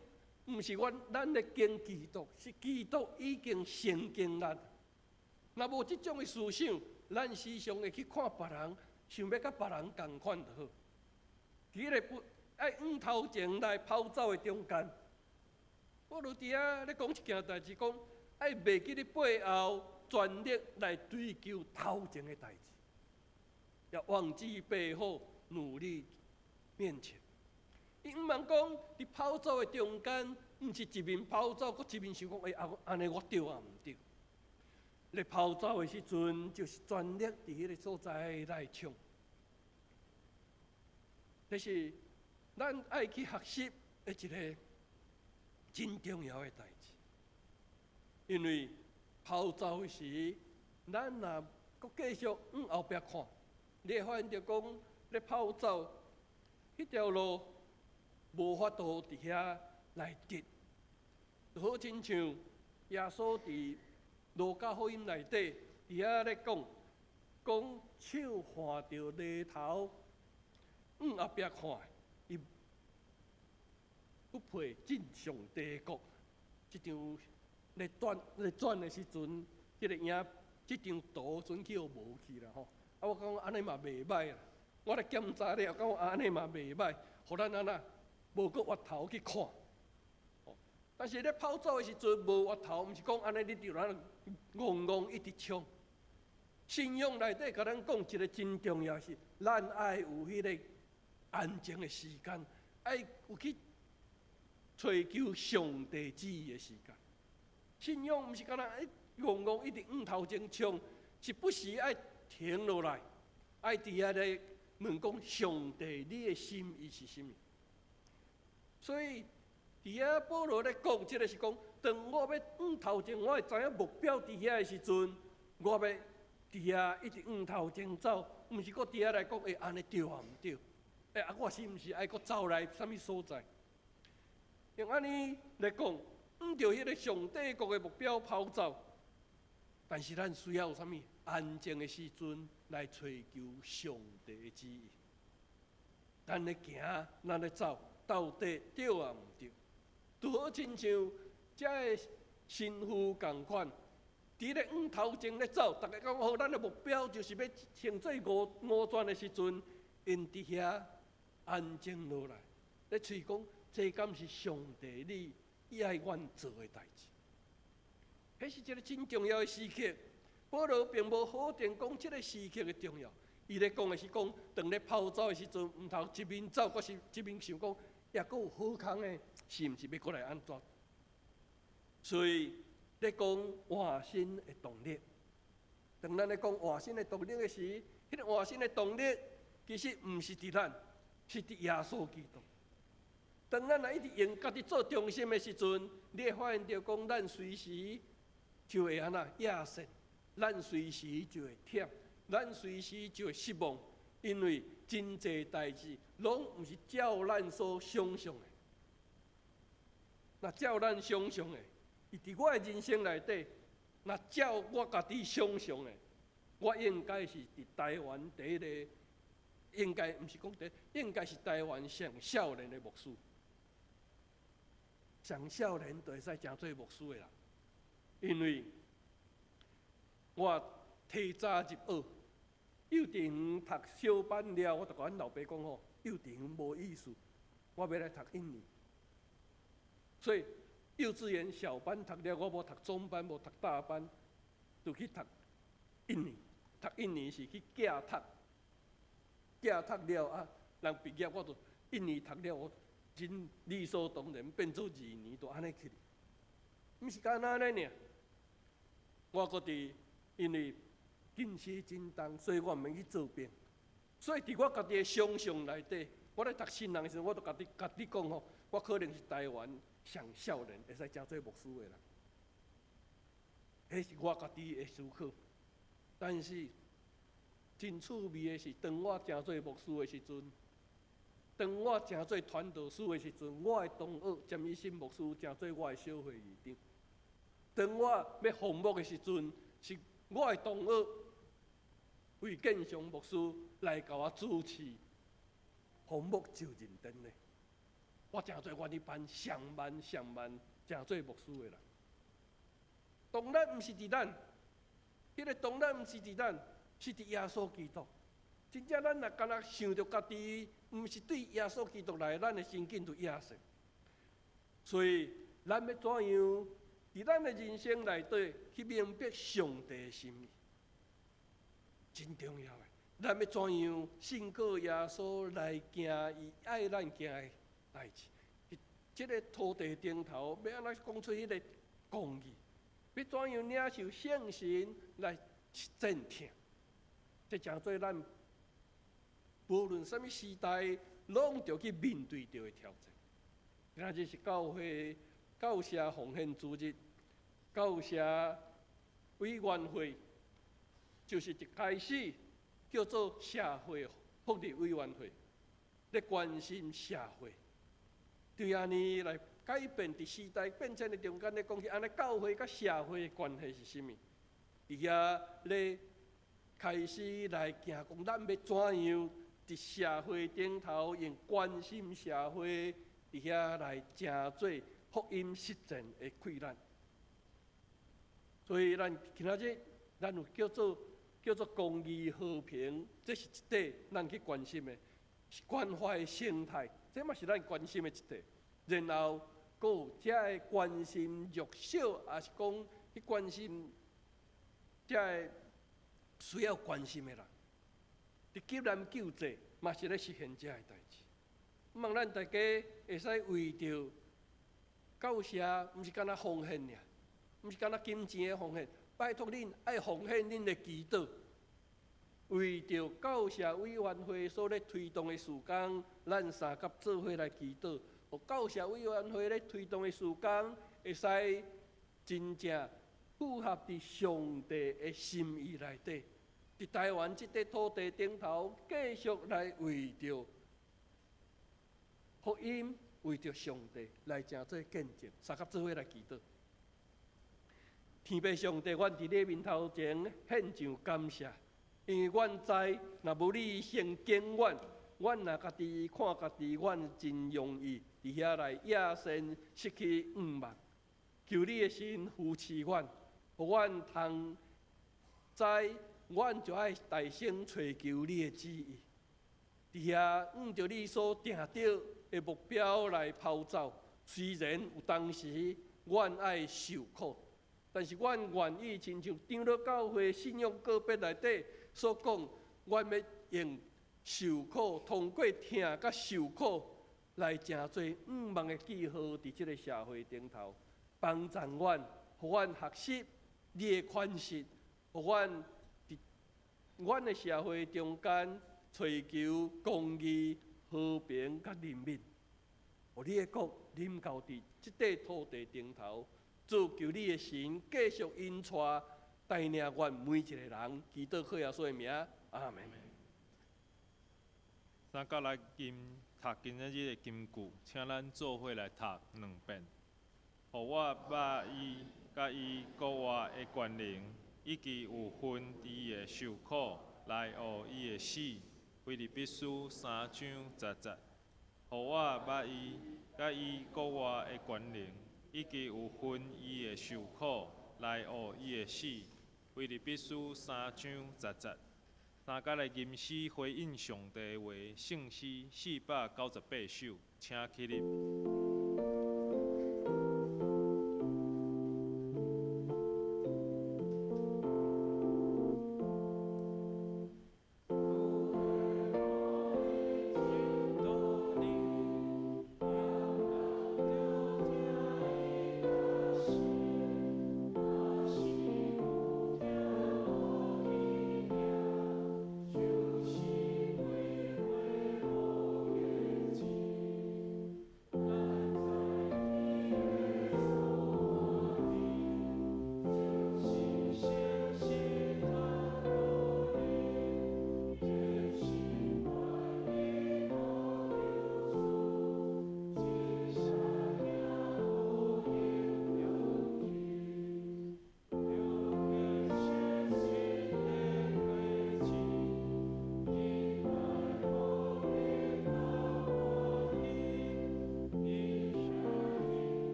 毋是阮咱咧經基督，是基督已經先經咱。若無這種的思想，咱時常會去看別人，想欲佮別人仝款就好。佇彼个不愛往頭前來跑走的中間，保羅佇遐咧講一件代誌，講愛袂記咧背後，全力來追求頭前的代誌，要忘記背後，努力面前。伊毋通講佇跑走的中間，毋是一面跑走，閣一面想講，欸，啊，按呢我對抑毋對？咧跑走的時陣，就是全力佇彼个所在來衝。這是咱愛去學習的一个真重要的代誌，因為跑走時，咱若閣繼續往後壁看，你會發現著講，咧跑走彼條路無法度佇遐來得，就好親像耶穌佇路加福音內底，佇遐咧講，講手挽著犁頭往後壁看，伊不配進上帝國。這張咧轉咧轉的時陣，這个影這張圖陣去予無去啦吼。啊，我感覺按呢嘛袂䆀啦。我咧檢查了，感覺按呢嘛袂䆀，予咱按怎無閣回頭去看。但是咧跑走的時陣無回頭，毋是講按呢你就咱戇戇一直衝。信仰內底共咱講一个真重要是，咱愛有彼个安靜的時間，愛有去追求上帝旨意的時間。信仰毋是干焦戇戇一直往頭前衝，是不時愛停落來，愛佇遐咧問講上帝，你的心意是啥物？所以佇遐保羅咧講，這个是講，當我欲往頭前，我會知影目標佇遐的時陣，我欲佇遐一直往頭前走，毋是閣佇遐來講，欸，按呢對抑毋對？欸，啊，我是毋是愛閣走來啥物所在？用按呢來講，向著彼个上帝國的目標跑走，但是咱需要有啥物安靜的時陣來追求上帝的旨意。咱咧行，咱咧走，到底對抑毋對？拄好親像這个神父仝款，佇咧往頭前咧走，逐家講好，咱的目標就是欲穿做五五鑽的時陣，𪜶佇遐安靜落來，咧揣講，這敢是上帝你愛阮做的代誌？彼是一个真重要的時刻。保羅並無否定講這个時刻的重要，伊咧講的是講，當咧跑走的時陣，毋通一面走，閣是一面想講，抑閣有好康的，是毋是欲閣來按怎？所以咧講活新的動力，當咱咧講活新的動力的時，彼个活新的動力其實毋是佇咱，是佇耶穌基督。當咱若一直用家己做中心的時陣，你會發現著講，咱隨時就會按怎野性，咱隨時就會忝，咱隨時就會失望，因為真濟代誌攏毋是照咱所想象的。若照咱想象的，伊佇我的人生內底，若照我家己想象的，我應該是佇台灣第一個，應該毋是講第一，應該是台灣上少年的牧師。上少年就會使成做牧師的人，因為我提早入學，幼稚園讀小班了，我就共阮老爸講吼，幼稚園無意思，我欲來讀一年。所以幼稚園小班讀了，我無讀中班，無讀大班，就去讀一年。讀一年是去寄讀，寄讀了啊，人畢業我就一年讀了，我真理所當然變做二年，就按呢去。毋是干焦按呢爾，我閣佇因為近視真重，所以我毋免去做兵。所以佇我家己的想象內底，我咧讀神學的時陣，我就家己講吼，我可能是台灣上少年會使成做牧師的人。彼是我家己的思考。但是真趣味的是，當我成做牧師的時陣，當我成做傳道師的時陣，我的同學詹醫生牧師成做我的小會議長。當我欲奉牧的時陣，是我的同學魏建雄牧師來共我主持奉牧就任典禮。我成做阮彼班上慢上慢成做牧師的人。當然毋是佇咱，彼個當然毋是佇咱，是佇耶穌基督。真正咱若干焦想著家己，毋是對耶穌基督來，咱的心境就壓死。所以，咱欲怎樣佇咱的人生內底去明白上帝的心意，真重要的。咱欲怎樣信靠耶穌來行伊愛咱行的代誌？佇這个土地頂頭，欲按怎講出彼个公義？欲怎樣領受聖神來實踐疼？這成做咱無論啥物時代，攏著去面對著的挑戰。今仔日是教會教社奉獻主日，教社委員會就是一開始叫做社會福利委員會，咧關心社會，對按呢來改變佇時代變遷的中間咧講起，按呢教會佮社會的關係是啥物？佇遐咧開始來行講，咱欲怎樣佇社會頂頭用關心社會，佇遐來成做福音實踐的氣力。所以咱今仔日咱有叫做公義和平，這是一塊咱去關心的，是關懷生態，這嘛是咱關心的一塊。然後，閣有遮个關心弱小，抑是講去關心遮个需要關心的人，佇急難救濟嘛是咧實現遮个代誌。望咱大家會使為著教社，毋是干焦奉獻爾，毋是干焦金錢的奉獻，拜託恁愛奉獻恁的祈禱，為著教社委員會所咧推動的事工，咱相佮做伙來祈禱，予教社委員會咧推動的事工，會使真正符合佇上帝的心意內底，佇台灣這塊土地頂頭，繼續來為著福音，為著上帝來成做見證，相佮做伙來祈禱。天父上帝，阮佇你面頭前獻上感謝，因為阮知，若無你先揀阮，阮若家己看家己，阮真容易佇遐來野心失去向望。求你的神扶持阮，予阮通知，阮就愛大聲揣求你的旨意，佇遐按著你所定著的目標來跑走。雖然有當時阮愛受苦，但是阮願意親像長老教會信仰告白內底所講，阮欲用受苦，通過疼佮受苦來成做向望的記號，佇這个社會頂頭，幫助阮，予阮學習你的款式，予阮佇阮的社會中間揣求公義、和平佮憐憫，予你的國臨到佇這塊土地頂頭，主求你的神繼續引帶帶領阮每一個人，祈禱靠耶穌的名，阿門。三甲來金讀今仔日的金句，請咱做伙來讀兩遍。予我捌伊，佮伊國外的權能，以及有份佇伊的受苦，來學伊的死。腓立比書3章10節。予我捌伊。佮伊國外的權能，以及有分伊的受苦，來學伊的死。腓立比書三章十節，三甲來吟詩回應上帝的話，聖詩498首，請起立。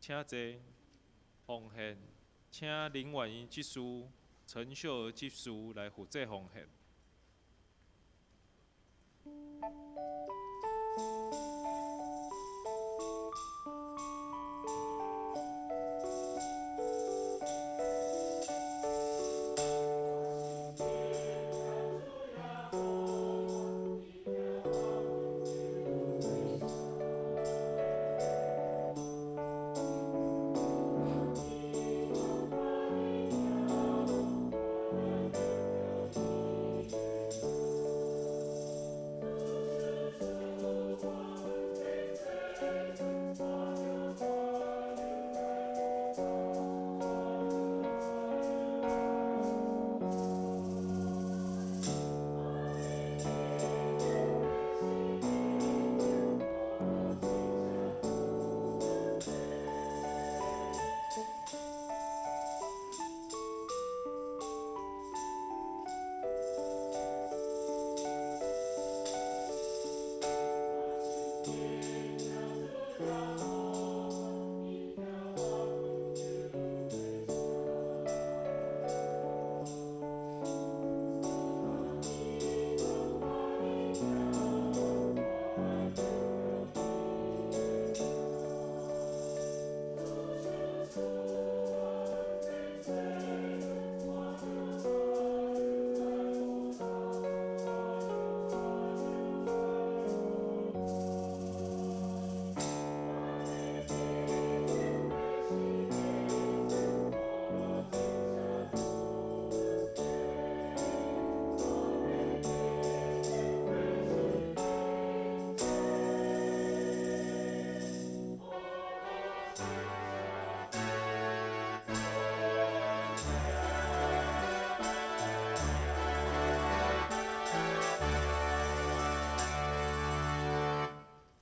請坐，奉獻，請林婉儀執事、陳秀兒執事來負責奉獻。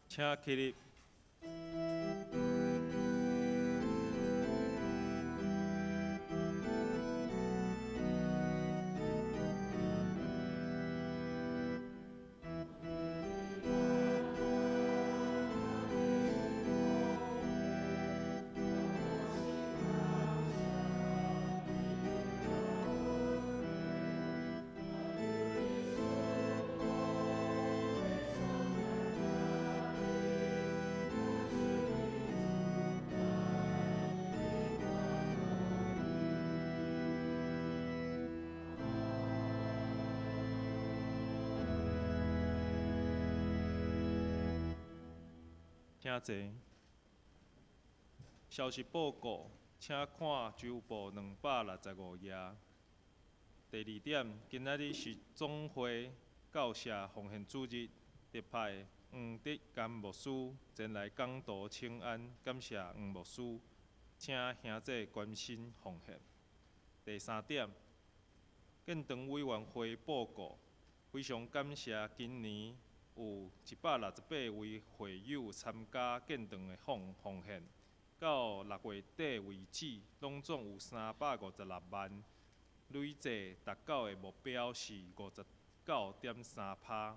請起立。請坐。消息報告，請看周報265頁。第二點，今仔日是總會教社奉獻主日，特派黃德甘牧師前來講道請安，感謝黃牧師，請兄姐關心奉獻。第三點，建堂委員會報告，非常感謝今年有168位會友參加建堂的奉獻，到6月底為止，攏總有356萬，累計達到的目標是59.3%。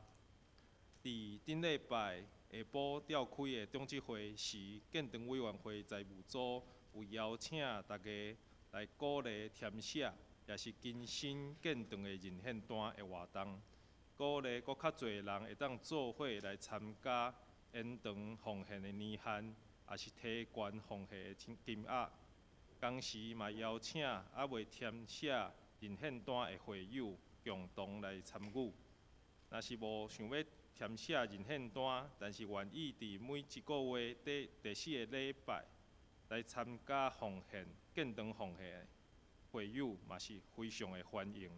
佇頂禮拜下晡召開的長執會時，建堂委員會財務組有邀請大家來鼓勵填寫，也是更新建堂的認獻單的活動，鼓勵閣較濟人會當做伙來參加延長奉獻的年限，也是提懸奉獻的金額。同時嘛邀請猶未填寫認獻單的會友共同來參與。若是無想欲填寫認獻單，但是願意佇每一個月底第四个禮拜來參加奉獻、建堂奉獻的會友，嘛是非常的歡迎。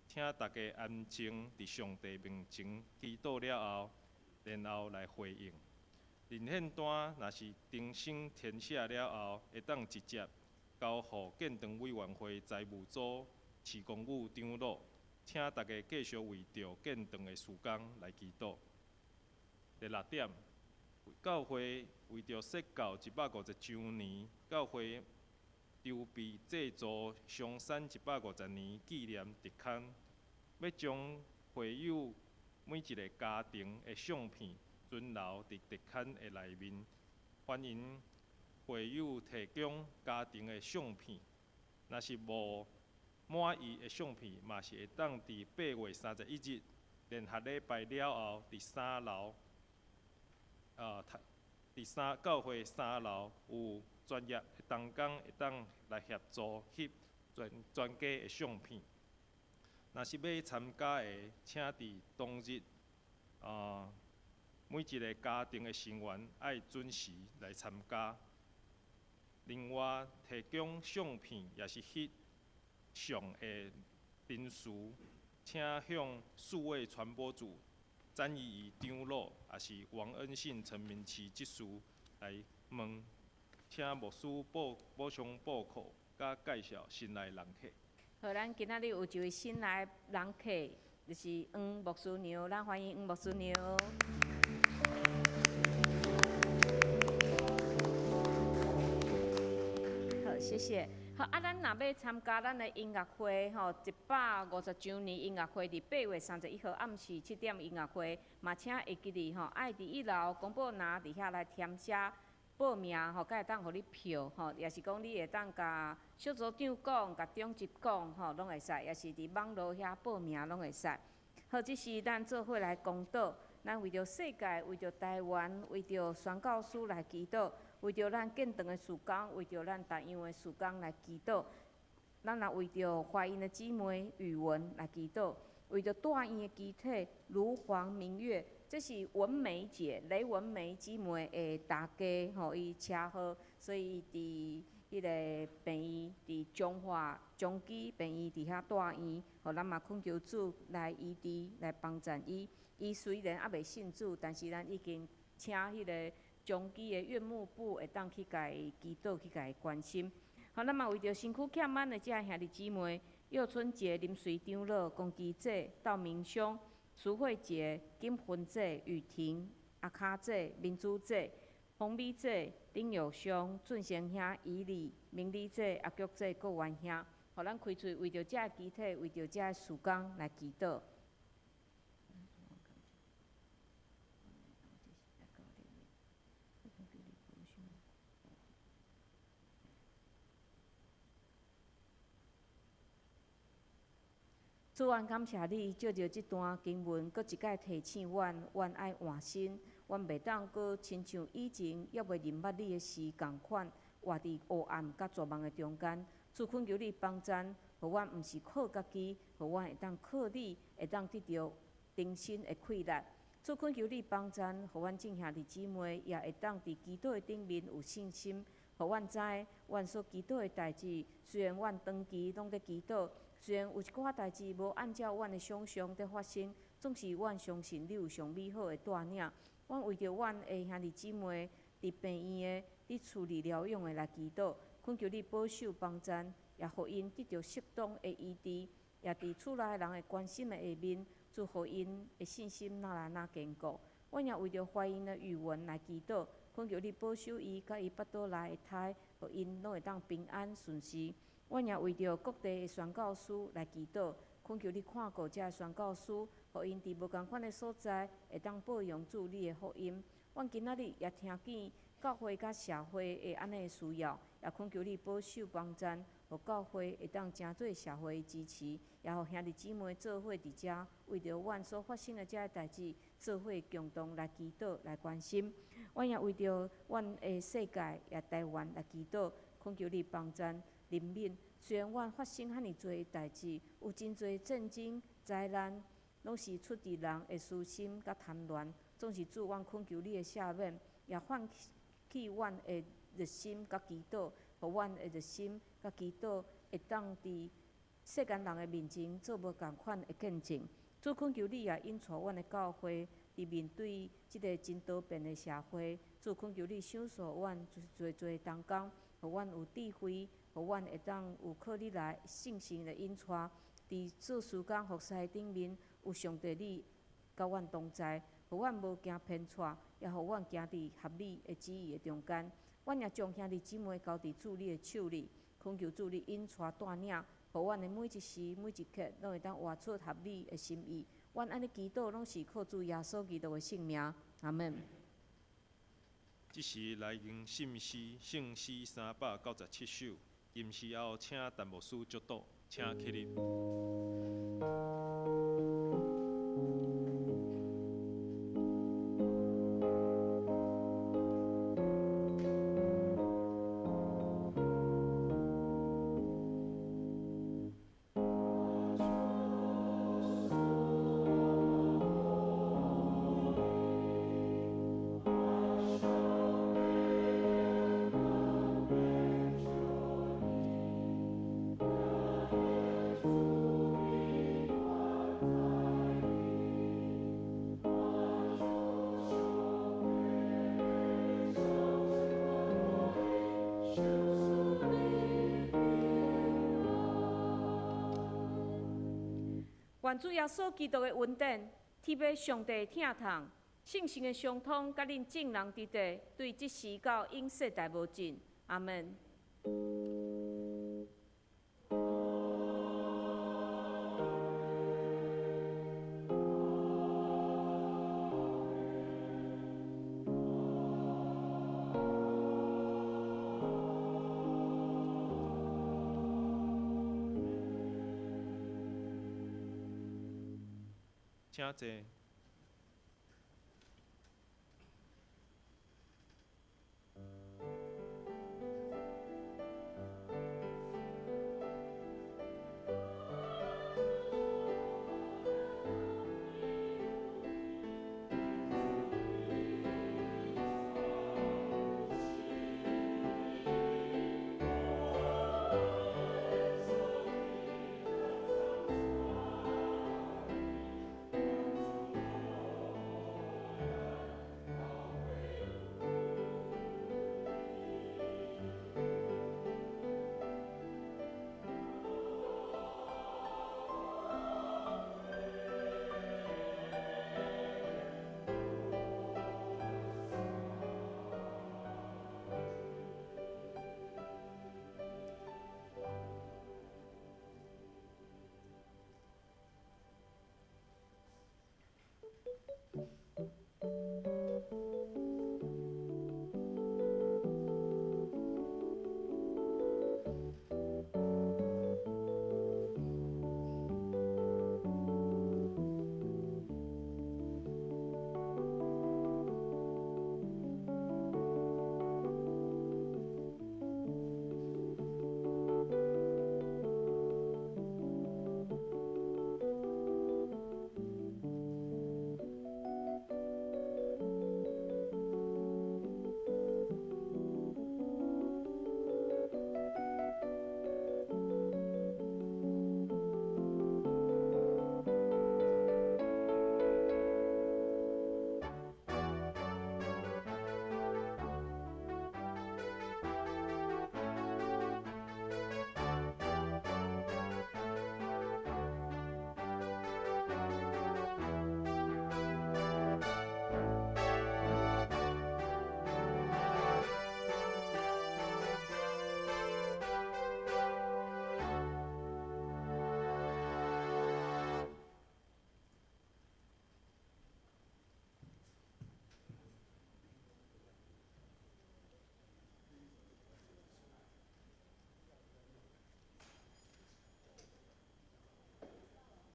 請大家安靜佇上帝面前祈禱了後，然後來回應。認獻單若是重新填寫了後，會當直接交予建堂委員會財務組徐公宇長老。請大家繼續為著建堂的事工來祈禱。第六點，教會為著設教150週年，教會籌備製作松山150年紀念特刊，欲將會友每一个家庭的相片存留佇特刊的內面，歡迎會友提供家庭的相片，若是無滿意的相片，嘛是會當佇8月31日聯合禮拜了後，佇三樓，佇三教會三樓有專業的同工會當來協助翕全全家的相片。若是欲參加的，請佇當日，每一个家庭的成員愛準時來參加。另外，提供相片也是翕相的人士，請向數位傳播組詹怡怡長老，也是王恩信、陳明奇執事來問，請牧師補充報告，佮介紹新來人客。好，咱今仔日有一位新來人客，就是黃牧師娘，咱歡迎黃牧師娘。好，謝謝。好，啊，咱若欲參加咱的音樂會吼，150週年音樂會，佇8月31號暗時7點音樂會，嘛請會記得吼，愛佇一樓公布欄佇遐來填寫報名吼，才會當予你票吼，也是講你會當共小組長講，共長執講吼，攏會使，也是佇網路遐報名攏會使。好，這是咱做伙來公禱，咱為著世界，為著台灣，為著宣教師來祈禱。為著咱建堂的事工，為著咱逐樣的事工來祈禱。咱也為著懷孕的姊妹宇文來祈禱，為著住院的肢體盧黃明月，這是文梅姐雷文梅姊妹的大家吼，伊車禍，所以伊佇彼个病院，佇彰化彰基病院佇遐住院，予咱嘛懇求主來醫治，來幫贊伊。伊雖然猶未信主，但是咱已經請彼个彰基的院牧部會當去共伊祈禱，去共伊關心。好，咱嘛為著身軀欠滿的這兄弟姊妹，葉春杰、林瑞長老、龚基姐、道明兄、蘇慧杰、金芬姐、雨婷、阿卡姐、民主姐、洪美姐、丁友兄、俊成兄、伊麗、明理姐、阿菊姐、郭元兄，予咱開喙為著這个肢體，為著這个事工來祈禱。主，阮感謝你，借著這段經文，閣一擺提醒阮，阮愛換心，阮袂當閣親像以前猶未認捌你的時仝款，活佇黑暗佮絕望的中間。主懇求你幫贊，予阮毋是靠家己，予阮會當靠你，會當得著重新的氣力。主懇求你幫贊，予阮眾兄弟姊妹也會當佇祈禱的頂面有信心，予阮知，阮所祈禱的代誌，雖然阮長期攏佇祈禱。雖然有一寡代誌無按照阮的想像佇發生，總是阮相信你有上美好的帶領。阮為著阮的兄弟姊妹佇病院的、佇厝裡療養的來祈禱，懇求你保守幫贊，也予𪜶得著適當的醫治，也佇厝內人的關心的下面，祝予𪜶的信心愈來愈堅固。阮也為著懷孕的語文來祈禱，懇求你保守伊佮伊腹肚內的胎，予𪜶攏會當平安順遂。阮也為著各地的宣教師來祈禱，懇求你看顧遮的宣教師，予𪜶佇無仝款的所在，會當報揚主你的福音。阮今仔日也聽見教會佮社會的按呢的需要，也懇求你保守幫贊，予教會會當誠做社會的支持，也予兄弟姊妹做伙佇遮，為著阮所發生的遮个代誌，做伙共同來祈禱、來關心。阮也為著阮的世界，也台灣來祈禱，懇求你幫贊、憐憫。雖然阮發生遐爾濟代誌，有真濟戰爭、災難，攏是出佇人的私心佮貪戀。總是主，阮懇求你的赦免，也喚起阮的熱心佮祈禱，予阮的熱心佮祈禱會當佇世間人的面前做無仝款的見證。主懇求你也引帶阮的教會，佇面對這个真多變的社會，主懇求你賞賜阮濟濟同工，予阮有智慧，予阮會當有靠你來聖神的引帶，佇做事工服侍頂面，有上帝你佮阮同在，予阮無驚偏錯，也予阮行佇合你的旨意的中間。阮也將兄弟姊妹交佇主你的手裡，懇求主你引帶帶領，予阮的每一時每一刻，攏會當活出合你的心意。阮按呢祈禱，攏是靠主耶穌基督的聖名。阿門。這時來吟信詩，聖詩397首。吟詩後，請陳牧師祝禱，請起立。願主耶穌基督的恩典，天父上帝疼痛，聖神的相通，佮恁眾人佇佇，對這時到永世代無盡。阿門。請坐。